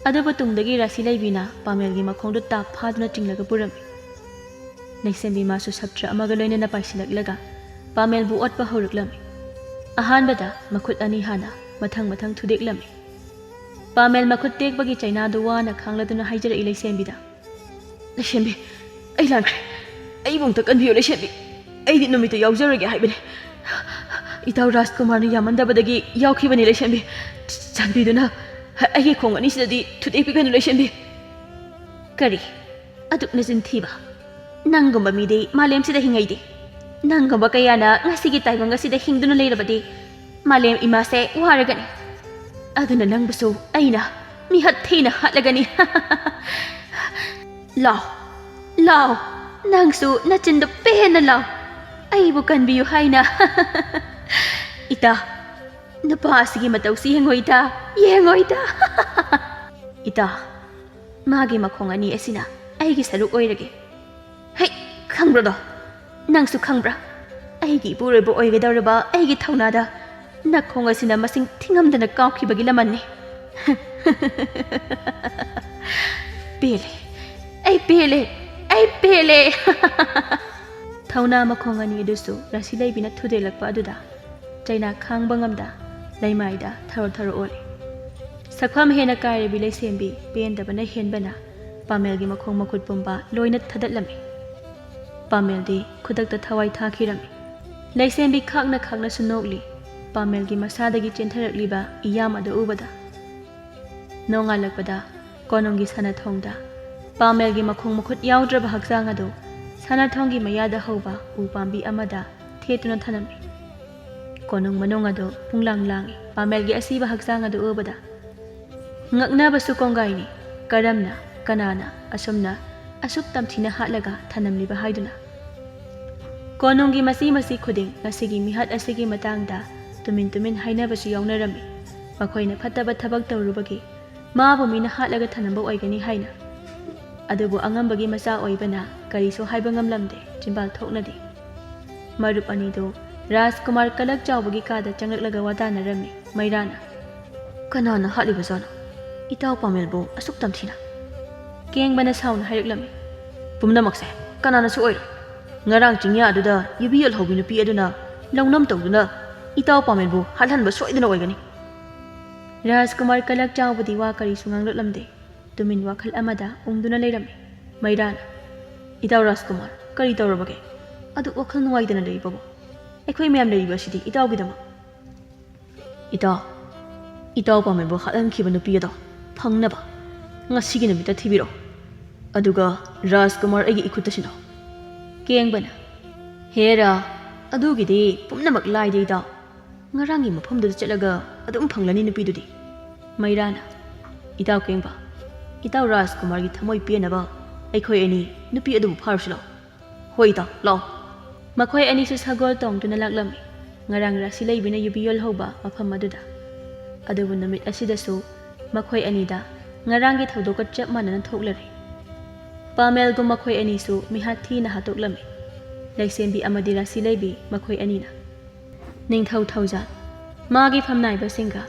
ꯑꯗꯨꯕꯨ ꯇꯨꯡꯗꯒꯤ ꯔꯥꯁꯤ ꯂꯩꯕꯤꯅ ꯄꯥꯃꯦꯜꯒꯤ ꯃꯈꯣꯡꯗꯨ ꯇꯥꯞ ꯐꯥꯗꯨꯅ ꯆꯤꯡꯂꯒ ꯄꯨꯔꯝꯃꯤ꯫ ꯂꯩꯁꯦꯝꯕꯤ ꯃꯥꯁꯨ ꯁꯞꯇ꯭ꯔ ꯑꯃꯒ ꯂꯣꯏꯅꯅ ꯄꯥꯏꯁꯤꯜꯂꯛꯂꯒ ꯄꯥꯃꯦꯜꯕꯨ ꯑꯣꯠꯄ ꯍꯧꯔꯛꯂꯝꯃꯤ꯫ ꯑꯍꯥꯟꯕꯗ ꯃꯈꯨꯠ ꯑꯅꯤ ꯍꯥꯟꯅ ꯃꯊꯪ ꯃꯊꯪ ꯊꯨꯗꯦꯛꯂꯝꯃꯤ꯫ ꯄꯥꯃꯦꯜ ꯃꯈꯨꯠ ꯇꯦꯛꯄꯒꯤ ꯆꯩꯅꯥꯗꯨ ꯋꯥꯅ ꯈꯥꯡꯂꯗꯨꯅ ꯍꯥꯏꯖꯔꯛꯏ ꯂꯩꯁꯦꯝꯕꯤꯗ, "ꯂꯩꯁꯦꯝꯕꯤ, ꯑꯩ ꯂꯥꯟꯈ꯭ꯔꯦ꯫ ꯑꯩꯕꯨ ꯑꯝꯇ ꯀꯟꯕꯤꯌꯨ ꯂꯩꯁꯦꯝꯕꯤ꯫ ꯑꯩꯗꯤ ꯅꯨꯃꯤꯠꯇꯨ ꯌꯥꯎꯖꯔꯣꯏꯒꯦ ꯍꯥꯏꯕꯅꯤ꯫ ꯏꯇꯥꯎ ꯔꯥꯖꯀꯨꯃꯥꯔꯅ ꯌꯥꯝꯃꯟꯗꯕꯗꯒꯤ ꯌꯥꯎꯈꯤꯕꯅꯤ ꯂꯩꯁꯦꯝꯕꯤ꯫ ꯆꯥꯟꯕꯤꯗꯨꯅ ꯑꯩꯒꯤ ꯈꯣꯡ ꯑꯅꯤꯁꯤꯗꯗꯤ ꯊꯨꯗꯦꯛꯄꯤꯒꯅꯨ ꯂꯩꯁꯦꯝꯕꯤ꯫" "ꯀꯔꯤ? ꯑꯗꯨꯛ ꯅꯆꯤꯟ ꯊꯤꯕ? ꯅꯪꯒꯨꯝꯕ ꯃꯤꯗꯤ ꯃꯥꯂꯦꯝꯁꯤꯗ ꯍꯤꯡꯉꯩꯗꯤ꯫ ꯅꯪꯒꯨꯝꯕ ꯀꯌꯥꯅ ꯉꯁꯤꯒꯤ ꯇꯥꯏꯕꯪ ꯑꯁꯤꯗ ꯍꯤꯡꯗꯨꯅ ꯂꯩꯔꯕꯗꯤ ꯃꯥꯂꯦꯝ ꯏꯃꯥꯁꯦ ꯋꯥꯔꯒꯅꯤ꯫ ꯑꯗꯨꯅ ꯅꯪꯕꯨꯁꯨ ꯑꯩꯅ ꯃꯤꯍꯠ ꯊꯤꯅ ꯍꯥꯠꯂꯒꯅꯤ꯫" "ꯂꯥꯎ, ꯂꯥꯎ, ꯅꯪꯁꯨ ꯅꯆꯤꯟꯗꯨ ꯄꯦꯟꯅ ꯂꯥꯎ꯫ ꯑꯩꯕꯨ ꯀꯟꯕꯤꯌꯨ ꯍꯥꯏꯅ꯫" "ꯏꯇꯥ, ꯅꯨꯄꯥ ꯑꯁꯤꯒꯤ ꯃꯇꯧꯁꯤ ꯌꯦꯡꯉꯣ ꯏꯇꯥ, ꯌꯦꯡꯉꯣ ꯏꯇꯥ꯫" "ꯏꯇꯥ, ꯃꯥꯒꯤ ꯃꯈꯣꯡ ꯑꯅꯤ ꯑꯁꯤꯅ ꯑꯩꯒꯤ ꯁꯔꯨꯛ ꯑꯣꯏꯔꯒꯦ꯫ ꯍꯩ, ꯈꯪꯕ꯭ꯔꯗꯣ? ꯅꯪꯁꯨ ꯈꯪꯕ꯭ꯔꯥ? ꯑꯩꯒꯤ ꯏꯄꯨꯔꯣꯏꯕ ꯑꯣꯏꯒꯗꯧꯔꯕ ꯑꯩꯒꯤ ꯊꯧꯅꯥꯗ ꯅꯈꯣꯡ ꯑꯁꯤꯅ ꯃꯁꯤꯡ ꯊꯤꯉꯝꯗꯅ ꯀꯥꯎꯈꯤꯕꯒꯤ ꯂꯃꯟꯅꯤ꯫" "ꯄꯦꯜꯂꯦ, ꯑꯩ ꯄꯦꯜꯂꯦ, ꯑꯩ ꯄꯦꯜꯂꯦ꯫" ꯊꯧꯅꯥ ꯃꯈꯣꯡ ꯑꯅꯤ ꯑꯗꯨꯁꯨ ꯔꯥꯁꯤ ꯂꯩꯕꯤꯅ ꯊꯨꯗꯦꯛꯂꯛꯄ ꯑꯗꯨꯗ ꯆꯩꯅꯥ ꯈꯥꯡꯕ ꯉꯝꯗ ꯂꯩꯃꯥꯏꯗ ꯊꯔꯣ ꯊꯔꯣ ꯑꯣꯜꯂꯤ꯫ ꯁꯛꯐꯝ ꯍꯦꯟꯅ ꯀꯥꯏꯔꯕꯤ ꯂꯩꯁꯦꯝꯕꯤ ꯄꯦꯟꯗꯕꯅ ꯍꯦꯟꯕꯅ ꯄꯥꯃꯦꯜꯒꯤ ꯃꯈꯣꯡ ꯃꯈꯨꯠ ꯄꯨꯝꯕ ꯂꯣꯏꯅ ꯊꯗꯠꯂꯝꯃꯤ꯫ ꯄꯥꯃꯦꯜꯗꯤ ꯈꯨꯗꯛꯇ ꯊꯋꯥꯏ ꯊꯥꯈꯤꯔꯝꯃꯤ꯫ ꯂꯩꯁꯦꯝꯕꯤ ꯈꯥꯛꯅ ꯈꯥꯛꯅꯁꯨ ꯅꯣꯛꯂꯤ꯫ ꯄꯥꯃꯦꯜꯒꯤ ꯃꯁꯥꯗꯒꯤ ꯆꯦꯟꯊꯔꯛꯂꯤꯕ ꯏꯌꯥꯝ ꯑꯗꯨ ꯎꯕꯗ꯫ ꯅꯣꯡꯉꯥꯜꯂꯛꯄꯗ ꯀꯣꯅꯨꯡꯒꯤ ꯁꯥꯟꯅꯊꯣꯡꯗ ꯄꯥꯃꯦꯜꯒꯤ ꯃꯈꯣꯡ ꯃꯈꯨꯠ ꯌꯥꯎꯗ꯭ꯔꯕ ꯍꯛꯆꯥꯡ ꯑꯗꯨ ꯁꯥꯟꯅꯊꯣꯡꯒꯤ ꯃꯌꯥꯗ ꯍꯧꯕ ꯎ ꯄꯥꯝꯕꯤ ꯑꯃꯗ ꯊꯦꯠꯇꯨꯅ ꯊꯅꯝꯃꯤ꯫ ꯀꯣꯅꯨꯡ ꯃꯅꯨꯡ ꯑꯗꯨ ꯄꯨꯡꯂꯥꯡ ꯂꯥꯡꯏ꯫ ꯄꯥꯃꯦꯜꯒꯤ ꯑꯁꯤꯕ ꯍꯛꯆꯥꯡ ꯑꯗꯨ ꯎꯕꯗ ꯉꯛꯅꯕꯁꯨ ꯀꯣꯡꯒꯥꯏꯅꯤ꯫ ꯀꯔꯝꯅ, ꯀꯅꯥꯅ ꯑꯁꯨꯝꯅ ꯑꯁꯨꯛ ꯇꯝꯊꯤꯅ ꯍꯥꯠꯂꯒ ꯊꯅꯝꯂꯤꯕ ꯍꯥꯏꯗꯨꯅ꯫ ꯀꯣꯅꯨꯡꯒꯤ ꯃꯆꯤ ꯃꯆꯤ ꯈꯨꯗꯤꯡ ꯉꯁꯤꯒꯤ ꯃꯤꯍꯥꯠ ꯑꯁꯤꯒꯤ ꯃꯇꯥꯡꯗ ꯇꯨꯃꯤꯟ ꯇꯨꯃꯤꯟ ꯍꯥꯏꯅꯕꯁꯨ ꯌꯥꯎꯅꯔꯝꯃꯤ꯫ ꯃꯈꯣꯏꯅ ꯐꯠꯇꯕ ꯊꯕꯛ ꯇꯧꯔꯨꯕꯒꯤ ꯃꯥꯕꯨ ꯃꯤꯅ ꯍꯥꯠꯂꯒ ꯊꯅꯝꯕ ꯑꯣꯏꯒꯅꯤ ꯍꯥꯏꯅ꯫ ꯑꯗꯨꯕꯨ ꯑꯉꯝꯕꯒꯤ ꯃꯆꯥ ꯑꯣꯏꯕꯅ ꯀꯔꯤꯁꯨ ꯍꯥꯏꯕ ꯉꯝꯂꯝꯗꯦ, ꯆꯤꯟꯕꯥꯜ ꯊꯣꯛꯅꯗꯦ꯫ ꯃꯔꯨꯞ ꯑꯅꯤꯗꯨ ꯔꯥꯖꯀꯨꯃꯥꯔ ꯀꯂꯛ ꯆꯥꯎꯕꯒꯤ ꯀꯥꯗ ꯆꯪꯂꯛꯂꯒ ꯋꯥ ꯇꯥꯅꯔꯝꯃꯤ꯫ ꯃꯩꯔꯥꯅ, "ꯀꯅꯥꯅ ꯍꯥꯠꯂꯤꯕꯖꯥꯠꯅꯣ ꯏꯇꯥꯎ ꯄꯥꯃꯦꯜꯕꯨ ꯑꯁꯨꯛ ꯇꯝꯊꯤꯅ?" ꯀꯦꯡꯕꯅ ꯁꯥꯎꯅ ꯍꯥꯏꯔꯛꯂꯝꯃꯤ꯫ "ꯄꯨꯝꯅꯃꯛꯁꯦ ꯀꯅꯥꯅꯁꯨ ꯑꯣꯏꯔꯣꯏ꯫ ꯉꯔꯥꯡ ꯆꯤꯡꯌꯥ ꯑꯗꯨꯗ ꯌꯨꯕꯤ ꯌꯣꯜꯍꯧꯕꯤ ꯅꯨꯄꯤ ꯑꯗꯨꯅ ꯂꯧꯅꯝ ꯇꯧꯗꯨꯅ ꯏꯇꯥꯎ ꯄꯥꯃꯦꯜꯕꯨ ꯍꯥꯠꯍꯟꯕ ꯁꯣꯏꯗꯅ ꯑꯣꯏꯒꯅꯤ꯫" ꯔꯥꯖꯀꯨꯃꯥꯔ ꯀꯂꯛ ꯆꯥꯎꯕꯗꯤ ꯋꯥ ꯀꯔꯤꯁꯨ ꯉꯥꯡꯂꯛꯂꯝꯗꯦ꯫ ꯇꯨꯃꯤꯟ ꯋꯥꯈꯜ ꯑꯃꯗ ꯎꯪꯗꯨꯅ ꯂꯩꯔꯝꯃꯤ꯫ ꯃꯩꯔꯥꯅ, "ꯏꯇꯥꯎ ꯔꯥꯖꯀꯨꯃꯥꯔ, ꯀꯔꯤ ꯇꯧꯔꯕꯒꯦ? ꯑꯗꯨ ꯋꯥꯈꯜ ꯅꯨꯡꯉꯥꯏꯇꯅ ꯂꯩꯔꯤꯕꯕꯨ? ꯑꯩꯈꯣꯏ ꯃꯌꯥꯝ ꯂꯩꯔꯤꯕ ꯑꯁꯤꯗꯤ ꯏꯇꯥꯎꯒꯤꯗꯃꯛ꯫" "ꯏꯇꯥꯎ, ꯏꯇꯥꯎ ꯄꯥꯃꯦꯜꯕꯨ ꯍꯥꯠꯍꯟꯈꯤꯕ ꯅꯨꯄꯤ ꯑꯗꯣ ꯐꯪꯅꯕ ꯉꯁꯤꯒꯤ ꯅꯨꯃꯤꯠꯇ ꯊꯤꯕꯤꯔꯛꯑꯣ꯫ ꯑꯗꯨꯒ ꯔꯥꯖꯀꯨꯃꯥꯔ ꯑꯩꯒꯤ ꯏꯈꯨꯠꯇ ꯁꯤꯟꯅꯧ꯫" ꯀꯦꯡꯕꯅ, "ꯍꯦꯔꯥ, ꯑꯗꯨꯒꯤꯗꯤ ꯄꯨꯝꯅꯃꯛ ꯂꯥꯏꯗ ꯏꯇꯥꯎ꯫ ꯉꯔꯥꯡꯒꯤ ꯃꯐꯝꯗꯨꯗ ꯆꯠꯂꯒ ꯑꯗꯨꯝ ꯐꯪꯂꯅꯤ ꯅꯨꯄꯤꯗꯨꯗꯤ꯫" ꯃꯩꯔꯥꯅ, "ꯏꯇꯥꯎ ꯀꯦꯡꯕ, ꯏꯇꯥꯎ ꯔꯥꯖꯀꯨꯃꯥꯔꯒꯤ ꯊꯃꯣꯏ ꯄꯦꯟꯅꯕ ꯑꯩꯈꯣꯏ ꯑꯅꯤ ꯅꯨꯄꯤ ꯑꯗꯨꯕꯨ ꯐꯥꯔꯨꯁꯤ ꯂꯥꯛꯑꯣ꯫" "ꯍꯣꯏ ꯏꯇꯥꯎ, ꯂꯥꯛꯑꯣ꯫" ꯃꯈꯣꯏ ꯑꯅꯤꯁꯨ ꯁꯒꯣꯜ ꯇꯣꯡꯗꯨꯅ ꯂꯥꯛꯂꯝꯃꯤ꯫ ꯉꯔꯥꯡ ꯔꯥꯁꯤ ꯂꯩꯕꯤꯅ ꯌꯨꯕꯤ ꯌꯣꯜꯍꯧꯕ ꯃꯐꯝ ꯑꯗꯨꯗ꯫ ꯑꯗꯨꯕꯨ ꯅꯨꯃꯤꯠ ꯑꯁꯤꯗꯁꯨ ꯃꯈꯣꯏ ꯑꯅꯤꯗ ꯉꯔꯥꯡꯒꯤ ꯊꯧꯗꯣꯛꯀ ꯆꯞ ꯃꯥꯟꯅꯅ ꯊꯣꯛꯂꯔꯦ꯫ ꯄꯥꯃꯦꯜꯒꯨꯝ ꯃꯈꯣꯏ ꯑꯅꯤꯁꯨ ꯃꯤꯍꯥꯠ ꯊꯤꯅ ꯍꯥꯠꯇꯣꯛꯂꯝꯃꯤ꯫ ꯂꯩꯁꯦꯝꯕꯤ ꯑꯃꯗꯤ ꯔꯥꯁꯤ ꯂꯩꯕꯤ ꯃꯈꯣꯏ ꯑꯅꯤꯅ꯫ ꯅꯤꯡꯊꯧ ꯊꯧꯖꯥꯜ ꯃꯥꯒꯤ ꯐꯝꯅꯥꯏꯕꯁꯤꯡꯒ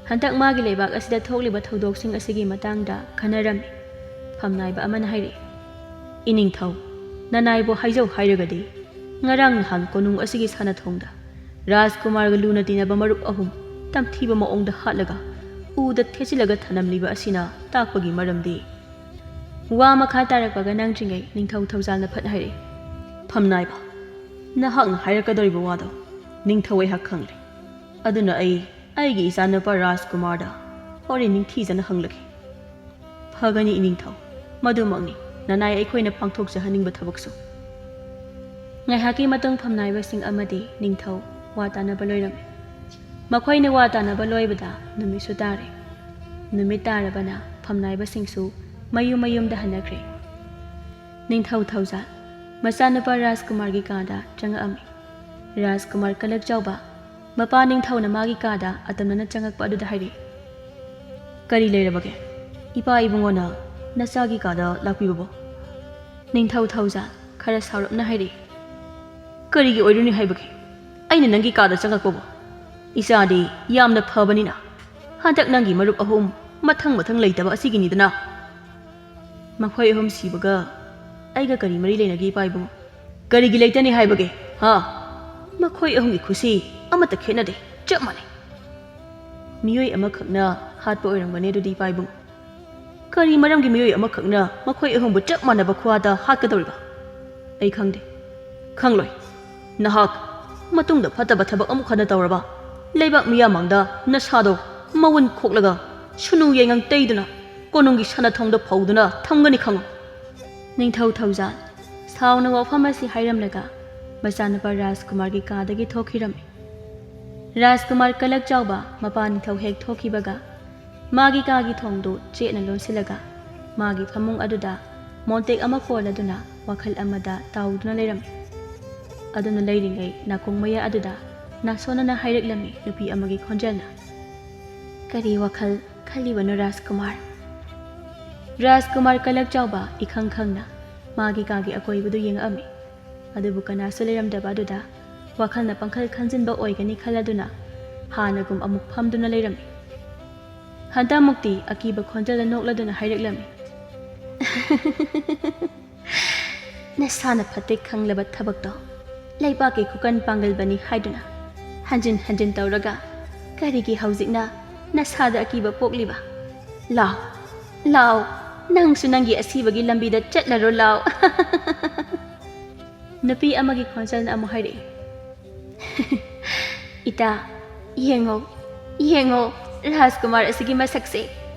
ꯍꯟꯗꯛ ꯃꯥꯒꯤ ꯂꯩꯕꯥꯛ ꯑꯁꯤꯗ ꯊꯣꯛꯂꯤꯕ ꯊꯧꯗꯣꯛꯁꯤꯡ ꯑꯁꯤꯒꯤ ꯃꯇꯥꯡꯗ ꯈꯟꯅꯔꯝꯃꯤ꯫ ꯐꯝꯅꯥꯏꯕ ꯑꯃꯅ ꯍꯥꯏꯔꯛꯏ, "ꯏꯅꯤꯡꯊꯧ, ꯅꯅꯥꯏꯕꯨ ꯍꯥꯏꯖꯧ ꯍꯥꯏꯔꯒꯗꯤ ꯉꯔꯥꯡ ꯅꯍꯥꯟ ꯀꯣꯅꯨꯡ ꯑꯁꯤꯒꯤ ꯁꯥꯟꯅꯊꯣꯡꯗ ꯔꯥꯖꯀꯨꯃꯥꯔꯒ ꯂꯨꯅ ꯇꯤꯟꯅꯕ ꯃꯔꯨꯞ ꯑꯍꯨꯝ ꯇꯝꯊꯤꯕ ꯃꯑꯣꯡꯗ ꯍꯥꯠꯂꯒ ꯎꯗ ꯊꯦꯠꯆꯤꯜꯂꯒ ꯊꯅꯝꯂꯤꯕ ꯑꯁꯤꯅ ꯇꯥꯛꯄꯒꯤ ꯃꯔꯝꯗꯤ?" ꯋꯥ ꯃꯈꯥ ꯇꯥꯔꯛꯄꯒ ꯅꯪꯗ꯭ꯔꯤꯉꯩ ꯅꯤꯡꯊꯧ ꯊꯧꯖꯥꯜꯅ ꯐꯠ ꯍꯥꯏꯔꯛꯏ, "ꯐꯝꯅꯥꯏꯕ, ꯅꯍꯥꯛꯅ ꯍꯥꯏꯔꯛꯀꯗꯧꯔꯤꯕ ꯋꯥꯗꯣ ꯅꯤꯡꯊꯧ ꯑꯩꯍꯥꯛ ꯈꯪꯂꯦ꯫ ꯑꯗꯨꯅ ꯑꯩ ꯑꯩꯒꯤ ꯏꯆꯥꯅꯨꯄꯥ ꯔꯥꯖꯀꯨꯃꯥꯔꯗ ꯍꯣꯔꯦꯟ ꯅꯤꯡꯊꯤꯖꯅ ꯍꯪꯂꯒꯦ꯫" "ꯐꯒꯅꯤ ꯏꯅꯤꯡꯊꯧ, ꯃꯗꯨꯃꯛꯅꯤ ꯅꯅꯥꯏ ꯑꯩꯈꯣꯏꯅ ꯄꯥꯡꯊꯣꯛꯆꯍꯟꯅꯤꯡꯕ ꯊꯕꯛꯁꯨ꯫" ꯉꯥꯏꯍꯥꯛꯀꯤ ꯃꯇꯨꯡ ꯐꯝꯅꯥꯏꯕꯁꯤꯡ ꯑꯃꯗꯤ ꯅꯤꯡꯊꯧ ꯋꯥ ꯇꯥꯅꯕ ꯂꯣꯏꯔꯝꯃꯤ꯫ ꯃꯈꯣꯏꯅ ꯋꯥ ꯇꯥꯅꯕ ꯂꯣꯏꯕꯗ ꯅꯨꯃꯤꯠꯁꯨ ꯇꯥꯔꯦ꯫ ꯅꯨꯃꯤꯠ ꯇꯥꯔꯕꯅ ꯐꯝꯅꯥꯏꯕꯁꯤꯡꯁꯨ ꯃꯌꯨꯝ ꯃꯌꯨꯝꯗ ꯍꯟꯅꯈ꯭ꯔꯦ꯫ ꯅꯤꯡꯊꯧ ꯊꯧꯖꯥꯜ ꯃꯆꯥꯅꯨꯄꯥ ꯔꯥꯖꯀꯨꯃꯥꯔꯒꯤ ꯀꯥꯗ ꯆꯪꯉꯛꯑꯝꯃꯤ꯫ ꯔꯥꯖꯀꯨꯃꯥꯔ ꯀꯂꯛ ꯆꯥꯎꯕ ꯃꯄꯥ ꯅꯤꯡꯊꯧꯅ ꯃꯥꯒꯤ ꯀꯥꯗ ꯑꯇꯝꯅꯅ ꯆꯪꯉꯛꯄ ꯑꯗꯨꯗ ꯍꯥꯏꯔꯛꯏ, "ꯀꯔꯤ ꯂꯩꯔꯕꯒꯦ? ꯏꯄꯥ ꯏꯕꯨꯡꯉꯣꯅ ꯅꯆꯥꯒꯤ ꯀꯥꯗ ꯂꯥꯛꯄꯤꯕꯕꯣ?" ꯅꯤꯡꯊꯧ ꯊꯧꯖꯥꯜ ꯈꯔ ꯁꯥꯎꯔꯞꯅ ꯍꯥꯏꯔꯛꯏ, "ꯀꯔꯤꯒꯤ ꯑꯣꯏꯔꯨꯅꯤ ꯍꯥꯏꯕꯒꯦ? ꯑꯩꯅ ꯅꯪꯒꯤ ꯀꯥꯗ ꯆꯪꯉꯛꯄꯕꯨ? ꯏꯆꯥꯗꯤ ꯌꯥꯝꯅ ꯐꯕꯅꯤꯅ ꯍꯟꯗꯛ ꯅꯪꯒꯤ ꯃꯔꯨꯞ ꯑꯍꯨꯝ ꯃꯊꯪ ꯃꯊꯪ ꯂꯩꯇꯕ ꯑꯁꯤꯒꯤꯅꯤꯗꯅ꯫ ꯃꯈꯣꯏ ꯑꯍꯨꯝ ꯁꯤꯕꯒ ꯑꯩꯒ ꯀꯔꯤ ꯃꯔꯤ ꯂꯩꯅꯒꯦ, ꯏꯄꯥ ꯏꯕꯨꯡꯉꯣ? ꯀꯔꯤꯒꯤ ꯂꯩꯇꯅꯤ ꯍꯥꯏꯕꯒꯦ, ꯍꯥ? ꯃꯈꯣꯏ ꯑꯍꯨꯝꯒꯤ ꯈꯨꯁꯤ ꯑꯃꯠꯇ ꯈꯦꯠꯅꯗꯦ, ꯆꯞ ꯃꯥꯟꯅꯩ꯫ ꯃꯤꯑꯣꯏ ꯑꯃꯈꯛꯅ ꯍꯥꯠꯄ ꯑꯣꯏꯔꯝꯒꯅꯤ ꯑꯗꯨꯗꯤ, ꯏꯄꯥ ꯏꯕꯨꯡꯉꯣ꯫ ꯀꯔꯤ ꯃꯔꯝꯒꯤ ꯃꯤꯑꯣꯏ ꯑꯃꯈꯛꯅ ꯃꯈꯣꯏ ꯑꯍꯨꯝꯕꯨ ꯆꯞ ꯃꯥꯟꯅꯕ ꯈꯨꯍꯥꯠꯇ ꯍꯥꯠꯀꯗꯧꯔꯤꯕ? ꯑꯩ ꯈꯪꯗꯦ, ꯈꯪꯂꯣꯏ꯫ ꯅꯍꯥꯛ ꯃꯇꯨꯡꯗ ꯐꯠꯇꯕ ꯊꯕꯛ ꯑꯃꯨꯛ ꯍꯟꯅ ꯇꯧꯔꯕ, ꯂꯩꯕꯥꯛ ꯃꯤꯌꯥꯝ ꯃꯥꯡꯗ ꯅꯁꯥꯗꯣ ꯃꯎꯟ ꯈꯣꯛꯂꯒ ꯁꯨꯅꯨ ꯌꯥꯏꯉꯪ ꯇꯩꯗꯨꯅ ꯀꯣꯅꯨꯡꯒꯤ ꯁꯅꯥꯊꯣꯡꯗ ꯐꯧꯗꯨꯅ ꯊꯝꯒꯅꯤ, ꯈꯪꯉꯨ꯫" ꯅꯤꯡꯊꯧ ꯊꯧꯖꯥꯜ ꯁꯥꯎꯅ ꯋꯥꯐꯝ ꯑꯁꯤ ꯍꯥꯏꯔꯝꯂꯒ ꯃꯆꯥꯅꯨꯄꯥ ꯔꯥꯖꯀꯨꯃꯥꯔꯒꯤ ꯀꯥꯗꯒꯤ ꯊꯣꯛꯈꯤꯔꯝꯃꯤ꯫ ꯔꯥꯖꯀꯨꯃꯥꯔ ꯀꯂꯛ ꯆꯥꯎꯕ ꯃꯄꯥ ꯅꯤꯡꯊꯧ ꯍꯦꯛ ꯊꯣꯛꯈꯤꯕꯒ ꯃꯥꯒꯤ ꯀꯥꯒꯤ ꯊꯣꯡꯗꯨ ꯆꯦꯠꯅ ꯂꯣꯟꯁꯤꯜꯂꯒ ꯃꯥꯒꯤ ꯐꯃꯨꯡ ꯑꯗꯨꯗ ꯃꯣꯟꯇꯦꯛ ꯑꯃ ꯀꯣꯜꯂꯗꯨꯅ ꯋꯥꯈꯜ ꯑꯃꯗ ꯇꯥꯎꯗꯨꯅ ꯂꯩꯔꯝꯃꯤ꯫ ꯑꯗꯨꯅ ꯂꯩꯔꯤꯉꯩ ꯅꯥꯀꯣꯡ ꯃꯌꯥ ꯑꯗꯨꯗ ꯅꯥꯁꯣꯟꯅꯅ ꯍꯥꯏꯔꯛꯂꯝꯃꯤ ꯅꯨꯄꯤ ꯑꯃꯒꯤ ꯈꯣꯟꯖꯦꯜꯅ, "ꯀꯔꯤ ꯋꯥꯈꯜ ꯈꯜꯂꯤꯕꯅꯣ ꯔꯥꯖꯀꯨꯃꯥꯔ?" ꯔꯥꯖꯀꯨꯃꯥꯔ ꯀꯂꯛ ꯆꯥꯎꯕ ꯏꯈꯪ ꯈꯪꯅ ꯃꯥꯒꯤ ꯀꯥꯒꯤ ꯑꯀꯣꯏꯕꯗꯨ ꯌꯦꯡꯉꯛꯑꯝꯃꯤ꯫ ꯑꯗꯨꯕꯨ ꯀꯅꯥꯁꯨ ꯂꯩꯔꯝꯗꯕ ꯑꯗꯨꯗ ꯋꯥꯈꯜꯅ ꯄꯪꯈꯜ ꯈꯟꯖꯤꯟꯕ ꯑꯣꯏꯒꯅꯤ ꯈꯜꯂꯗꯨꯅ ꯍꯥꯟꯅꯒꯨꯝ ꯑꯃꯨꯛ ꯐꯝꯗꯨꯅ ꯂꯩꯔꯝꯃꯤ꯫ ꯍꯟꯗꯛꯃꯨꯛꯇꯤ ꯑꯀꯤꯕ ꯈꯣꯟꯖꯦꯜꯗ ꯅꯣꯛꯂꯗꯨꯅ ꯍꯥꯏꯔꯛꯂꯝꯃꯤ, "ꯅꯁꯥꯅ ꯐꯠꯇꯦ ꯈꯪꯂꯕ ꯊꯕꯛꯇꯣ ꯂꯩꯕꯥꯛꯀꯤ ꯈꯨꯀꯟ ꯄꯥꯡꯒꯜꯕꯅꯤ ꯍꯥꯏꯗꯨꯅ ꯍꯟꯖꯤꯟ ꯍꯟꯖꯤꯟ ꯇꯧꯔꯒ ꯀꯔꯤꯒꯤ ꯍꯧꯖꯤꯛꯅ ꯅꯁꯥꯗ ꯑꯀꯤꯕ ꯄꯣꯛꯂꯤꯕ? ꯂꯥꯎ, ꯂꯥꯎ, ꯅꯪꯁꯨ ꯅꯪꯒꯤ ꯑꯁꯤꯕꯒꯤ ꯂꯝꯕꯤꯗ ꯆꯠꯂꯔꯣ, ꯂꯥꯎ꯫" ꯅꯨꯄꯤ ꯑꯃꯒꯤ ꯈꯣꯟꯖꯦꯜꯅ ꯑꯃꯨꯛ ꯍꯥꯏꯔꯛꯏ, "ꯏꯇꯥ, ꯌꯦꯡꯉꯣ, ꯌꯦꯡꯉꯣ, ꯔꯥꯖꯀꯨꯃꯥꯔ ꯑꯁꯤꯒꯤ ꯃꯁꯛꯁꯦ꯫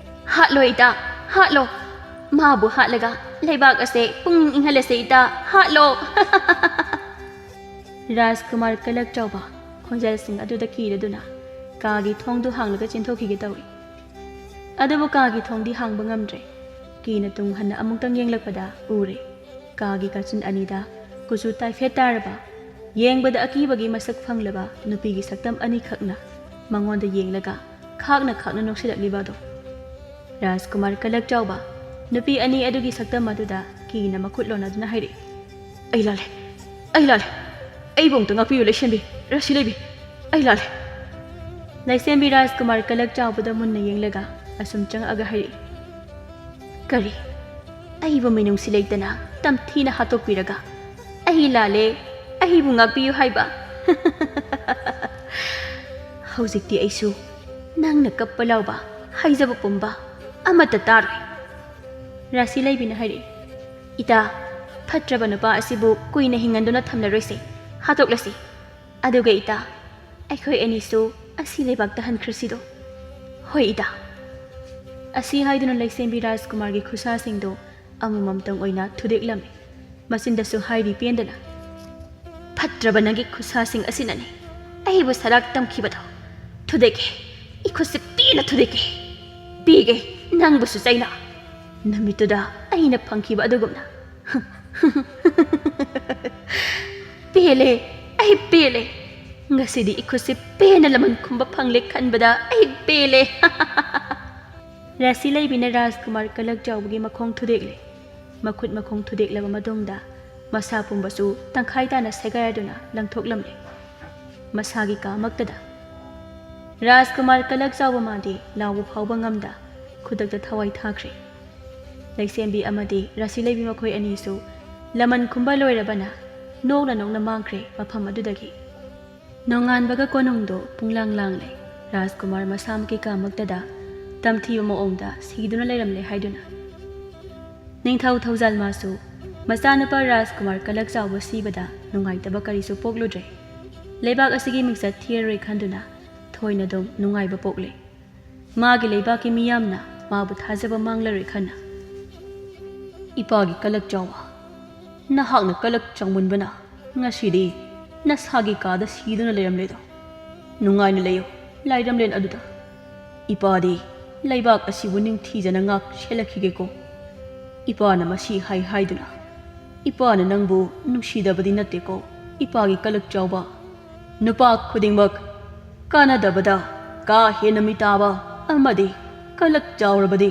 ꯍꯥꯠꯂꯣ ꯏꯇꯥ, ꯍꯥꯠꯂꯣ꯫ ꯃꯥꯕꯨ ꯍꯥꯠꯂꯒ ꯂꯩꯕꯥꯛ ꯑꯁꯦ ꯄꯨꯡ ꯏꯪꯍꯜꯂꯁꯦ ꯏꯇꯥ, ꯍꯥꯠꯂꯣ꯫" ꯔꯥꯖꯀꯨꯃꯥꯔ ꯀꯂꯛ ꯆꯥꯎꯕ ꯈꯣꯟꯖꯦꯜꯁꯤꯡ ꯑꯗꯨꯗ ꯀꯤꯔꯗꯨꯅ ꯀꯥꯒꯤ ꯊꯣꯡꯗꯨ ꯍꯥꯡꯂꯒ ꯆꯦꯟꯊꯣꯛꯈꯤꯒꯦ ꯇꯧꯏ꯫ ꯑꯗꯨꯕꯨ ꯀꯥꯒꯤ ꯊꯣꯡꯗꯤ ꯍꯥꯡꯕ ꯉꯝꯗ꯭ꯔꯦ꯫ ꯀꯤꯅ ꯇꯨꯡ ꯍꯟꯅ ꯑꯃꯨꯛꯇꯪ ꯌꯦꯡꯂꯛꯄꯗ ꯎꯔꯦ, ꯀꯥꯒꯤ ꯀꯥꯆꯤꯟ ꯑꯅꯤꯗ ꯀꯨꯆꯨ ꯇꯥꯏꯐꯦꯠ ꯇꯥꯔꯕ, ꯌꯦꯡꯕꯗ ꯑꯀꯤꯕꯒꯤ ꯃꯁꯛ ꯐꯪꯂꯕ ꯅꯨꯄꯤꯒꯤ ꯁꯛꯇꯝ ꯑꯅꯤꯈꯛꯅ ꯃꯉꯣꯟꯗ ꯌꯦꯡꯂꯒ ꯈꯥꯛꯅ ꯈꯥꯛꯅ ꯅꯣꯛꯁꯤꯜꯂꯛꯂꯤꯕ ꯑꯗꯣ꯫ ꯔꯥꯖꯀꯨꯃꯥꯔ ꯀꯂꯛ ꯆꯥꯎꯕ ꯅꯨꯄꯤ ꯑꯅꯤ ꯑꯗꯨꯒꯤ ꯁꯛꯇꯝ ꯑꯗꯨꯗ ꯀꯤꯅ ꯃꯈꯨꯠ ꯂꯣꯟꯅꯗꯨꯅ ꯍꯥꯏꯔꯛꯏ, "ꯑꯩ ꯂꯥꯜꯂꯦ, ꯑꯩ ꯂꯥꯜꯂꯦ, ꯑꯩꯕꯨ ꯑꯃꯨꯛꯇ ꯉꯥꯛꯄꯤꯌꯨ ꯂꯩꯁꯦꯝꯕꯤ, ꯔꯥꯁꯤ ꯂꯩꯕꯤ, ꯑꯩ ꯂꯥꯜꯂꯦ"꯫ ꯂꯩꯁꯦꯝꯕꯤ ꯔꯥꯖꯀꯨꯃꯥꯔ ꯀꯂꯛ ꯆꯥꯎꯕꯗ ꯃꯨꯟꯅ ꯌꯦꯡꯂꯒ ꯑꯁꯨꯝ ꯆꯪꯉꯛꯑꯒ ꯍꯥꯏꯔꯛꯏ, "ꯀꯔꯤ? ꯑꯩꯕꯨ ꯃꯤꯅꯨꯡꯁꯤ ꯂꯩꯇꯅ ꯇꯝꯊꯤꯅ ꯍꯥꯠꯇꯣꯛꯄꯤꯔꯒ ꯑꯩ ꯂꯥꯜꯂꯦ, ꯑꯩꯕꯨ ꯉꯥꯛꯄꯤꯌꯨ ꯍꯥꯏꯕ? ꯍꯧꯖꯤꯛꯇꯤ ꯑꯩꯁꯨ ꯅꯪꯅ ꯀꯞꯄ ꯂꯥꯎꯕ, ꯍꯥꯏꯖꯕ ꯄꯨꯝꯕ ꯑꯃꯠꯇ ꯇꯥꯔꯣꯏ"꯫ ꯔꯥꯁꯤ ꯂꯩꯕꯤꯅ ꯍꯥꯏꯔꯛꯏ, "ꯏꯇꯥ, ꯐꯠꯇ꯭ꯔꯕ ꯅꯨꯄꯥ ꯑꯁꯤꯕꯨ ꯀꯨꯏꯅ ꯍꯤꯡꯍꯟꯗꯨꯅ ꯊꯝꯂꯔꯣꯏꯁꯤ, ꯍꯥꯠꯇꯣꯛꯂꯁꯤ꯫ ꯑꯗꯨꯒ ꯏꯇꯥ, ꯑꯩꯈꯣꯏ ꯑꯅꯤꯁꯨ ꯑꯁꯤ ꯂꯩꯕꯥꯛꯇ ꯍꯟꯈ꯭ꯔꯁꯤꯗꯣ"꯫ "ꯍꯣꯏ ꯏꯇꯥ"꯫ ꯑꯁꯤ ꯍꯥꯏꯗꯨꯅ ꯂꯩꯁꯦꯝꯕꯤ ꯔꯥꯖꯀꯨꯃꯥꯔꯒꯤ ꯈꯨꯠꯁꯥꯁꯤꯡꯗꯣ ꯑꯃꯃꯝꯇꯪ ꯑꯣꯏꯅ ꯊꯨꯗꯦꯛꯂꯝꯃꯤ꯫ ꯃꯆꯤꯟꯗꯁꯨ ꯍꯥꯏꯔꯤ ꯄꯦꯟꯗꯅ, "ꯐꯠꯇ꯭ꯔꯕ ꯅꯪꯒꯤ ꯈꯨꯠꯁꯥꯁꯤꯡ ꯑꯁꯤꯅꯅꯤ ꯑꯩꯕꯨ ꯁꯔꯥꯛ ꯇꯝꯈꯤꯕꯗꯣ꯫ ꯊꯨꯗꯦꯛꯀꯦ, ꯏꯈꯨꯠꯁꯤ ꯄꯦꯟꯅ ꯊꯨꯗꯦꯛꯀꯦ꯫ ꯄꯤꯒꯦ ꯅꯪꯕꯨꯁꯨ ꯆꯩꯅꯥ, ꯅꯨꯃꯤꯠꯇꯨꯗ ꯑꯩꯅ ꯐꯪꯈꯤꯕ ꯑꯗꯨꯒꯨꯝꯅ"꯫ "ꯄꯦꯜꯂꯦ, ꯑꯩ ꯄꯦꯜꯂꯦ꯫ ꯉꯁꯤꯗꯤ ꯏꯈꯨꯠꯁꯤ ꯄꯦꯟꯅ ꯂꯃꯟ ꯈꯨꯝꯕ ꯐꯪꯂꯦ ꯈꯟꯕꯗ ꯑꯩ ꯄꯦꯜꯂꯦ"꯫ ꯔꯥꯁꯤ ꯂꯩꯕꯤꯅ ꯔꯥꯖꯀꯨꯃꯥꯔ ꯀꯂꯛ ꯆꯥꯎꯕꯒꯤ ꯃꯈꯣꯡ ꯊꯨꯗꯦꯛꯂꯦ꯫ ꯃꯈꯨꯠ ꯃꯈꯣꯡ ꯊꯨꯗꯦꯛꯂꯕ ꯃꯇꯨꯡꯗ ꯃꯁꯥ ꯄꯨꯝꯕꯁꯨ ꯇꯪꯈꯥꯏ ꯇꯥꯅ ꯁꯦꯒꯥꯏꯗꯨꯅ ꯂꯪꯊꯣꯛꯂꯝꯂꯦ꯫ ꯃꯁꯥꯒꯤ ꯀꯥꯃꯛꯇꯗ ꯔꯥꯖꯀꯨꯃꯥꯔ ꯀꯂꯛ ꯆꯥꯎꯕ ꯃꯥꯗꯤ ꯂꯥꯎꯕ ꯐꯥꯎꯕ ꯉꯝꯗ ꯈꯨꯗꯛꯇ ꯊꯋꯥꯏ ꯊꯥꯈ꯭ꯔꯦ꯫ ꯂꯩꯁꯦꯝꯕꯤ ꯑꯃꯗꯤ ꯔꯥꯁꯤ ꯂꯩꯕꯤ ꯃꯈꯣꯏ ꯑꯅꯤꯁꯨ ꯂꯃꯟ ꯈꯨꯝꯕ ꯂꯣꯏꯔꯕꯅ ꯅꯣꯛꯅ ꯅꯣꯛꯅ ꯃꯥꯡꯈ꯭ꯔꯦ ꯃꯐꯝ ꯑꯗꯨꯗꯒꯤ꯫ ꯅꯣꯡꯉꯥꯟꯕꯒ ꯀꯣꯅꯨꯡꯗꯣ ꯄꯨꯡꯂꯥꯡ ꯂꯥꯡꯂꯦ꯫ ꯔꯥꯖꯀꯨꯃꯥꯔ ꯃꯁꯥꯃꯛꯀꯤ ꯀꯥꯃꯛꯇꯗ ꯇꯝꯊꯤꯕ ꯃꯑꯣꯡꯗ ꯁꯤꯗꯨꯅ ꯂꯩꯔꯝꯂꯦ ꯍꯥꯏꯗꯨꯅ꯫ ꯅꯤꯡꯊꯧ ꯊꯧꯖꯥꯜ ꯃꯥꯁꯨ ꯃꯆꯥꯅꯨꯄꯥ ꯔꯥꯖꯀꯨꯃꯥꯔ ꯀꯂꯛ ꯆꯥꯎꯕ ꯁꯤꯕꯗ ꯅꯨꯡꯉꯥꯏꯇꯕ ꯀꯔꯤꯁꯨ ꯄꯣꯛꯂꯨꯗ꯭ꯔꯦ꯫ ꯂꯩꯕꯥꯛ ꯑꯁꯤꯒꯤ ꯃꯤꯡꯆꯠ ꯊꯤꯔꯔꯣꯏ ꯈꯟꯗꯨꯅ ꯊꯣꯏꯅ ꯑꯗꯨꯝ ꯅꯨꯡꯉꯥꯏꯕ ꯄꯣꯛꯂꯦ꯫ ꯃꯥꯒꯤ ꯂꯩꯕꯥꯛꯀꯤ ꯃꯤꯌꯥꯝꯅ ꯃꯥꯕꯨ ꯊꯥꯖꯕ ꯃꯥꯡꯂꯔꯣꯏ ꯈꯟꯅ꯫ "ꯏꯄꯥꯒꯤ ꯀꯂꯛ ꯆꯥꯎꯕ, ꯅꯍꯥꯛꯅ ꯀꯂꯛ ꯆꯥꯎꯃꯟꯕꯅ ꯉꯁꯤꯗꯤ ꯅꯁꯥꯒꯤ ꯀꯥꯗ ꯁꯤꯗꯨꯅ ꯂꯩꯔꯝꯂꯦꯗꯣ꯫ ꯅꯨꯡꯉꯥꯏꯅ ꯂꯩꯌꯨ ꯂꯥꯏꯔꯝꯂꯦꯟ ꯑꯗꯨꯗ꯫ ꯏꯄꯥꯗꯤ ꯂꯩꯕꯥꯛ ꯑꯁꯤꯕꯨ ꯅꯤꯡꯊꯤꯖꯅ ꯉꯥꯛ ꯁꯦꯜꯂꯛꯈꯤꯒꯦꯀꯣ"꯫ ꯏꯄꯥꯅ ꯃꯁꯤ ꯍꯥꯏ ꯍꯥꯏꯗꯨꯅ ꯏꯄꯥꯅ ꯅꯪꯕꯨ ꯅꯨꯡꯁꯤꯗꯕꯗꯤ ꯅꯠꯇꯦꯀꯣ, ꯏꯄꯥꯒꯤ ꯀꯂꯛ ꯆꯥꯎꯕ꯫ ꯅꯨꯄꯥ ꯈꯨꯗꯤꯡꯃꯛ ꯀꯥꯟꯅꯗꯕꯗ ꯀꯥ ꯍꯦꯟꯅ ꯃꯤꯇꯥꯕ ꯑꯃꯗꯤ ꯀꯂꯛ ꯆꯥꯎꯔꯕꯗꯤ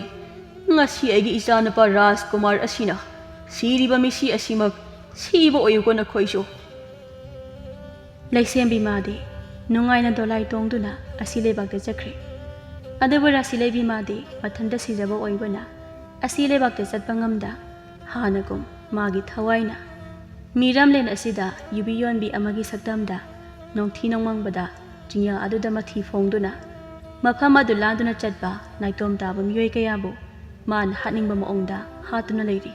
ꯉꯁꯤ ꯑꯩꯒꯤ ꯏꯆꯥꯅꯨꯄꯥ ꯔꯥꯖꯀꯨꯃꯥꯔ ꯑꯁꯤꯅ ꯁꯤꯔꯤꯕ ꯃꯤꯁꯤ ꯑꯁꯤꯃꯛ ꯁꯤꯕ ꯑꯣꯏꯌꯨꯀꯣ ꯅꯈꯣꯏꯁꯨ꯫ ꯂꯩꯁꯦꯝꯕꯤ ꯃꯥꯗꯤ ꯅꯨꯡꯉꯥꯏꯅ ꯗꯣꯂꯥꯏ ꯇꯣꯡꯗꯨꯅ ꯑꯁꯤ ꯂꯩꯕꯥꯛꯇ ꯆꯠꯈ꯭ꯔꯦ꯫ ꯑꯗꯨꯕꯨ ꯔꯥꯁꯤ ꯂꯩꯕꯤ ꯃꯥꯗꯤ ꯃꯊꯟꯇ ꯁꯤꯖꯕ ꯑꯣꯏꯕꯅ ꯑꯁꯤ ꯂꯩꯕꯥꯛꯇ ꯆꯠꯄ ꯉꯝꯗ ꯍꯥꯟꯅꯒꯨꯝ ꯃꯥꯒꯤ ꯊꯋꯥꯏꯅ ꯃꯤꯔꯝꯂꯦꯟ ꯑꯁꯤꯗ ꯌꯨꯕꯤ ꯌꯣꯟꯕꯤ ꯑꯃꯒꯤ ꯁꯛꯇꯝꯗ ꯅꯣꯡꯊꯤ ꯅꯣꯡꯃꯪꯕꯗ ꯆꯤꯡꯌꯥ ꯑꯗꯨꯗ ꯃꯊꯤ ꯐꯣꯡꯗꯨꯅ ꯃꯐꯝ ꯑꯗꯨ ꯂꯥꯟꯗꯨꯅ ꯆꯠꯄ ꯅꯥꯏꯇꯣꯝ ꯇꯥꯕ ꯃꯤꯑꯣꯏ ꯀꯌꯥꯕꯨ ꯃꯥꯅ ꯍꯥꯠꯅꯤꯡꯕ ꯃꯑꯣꯡꯗ ꯍꯥꯠꯇꯨꯅ ꯂꯩꯔꯤ꯫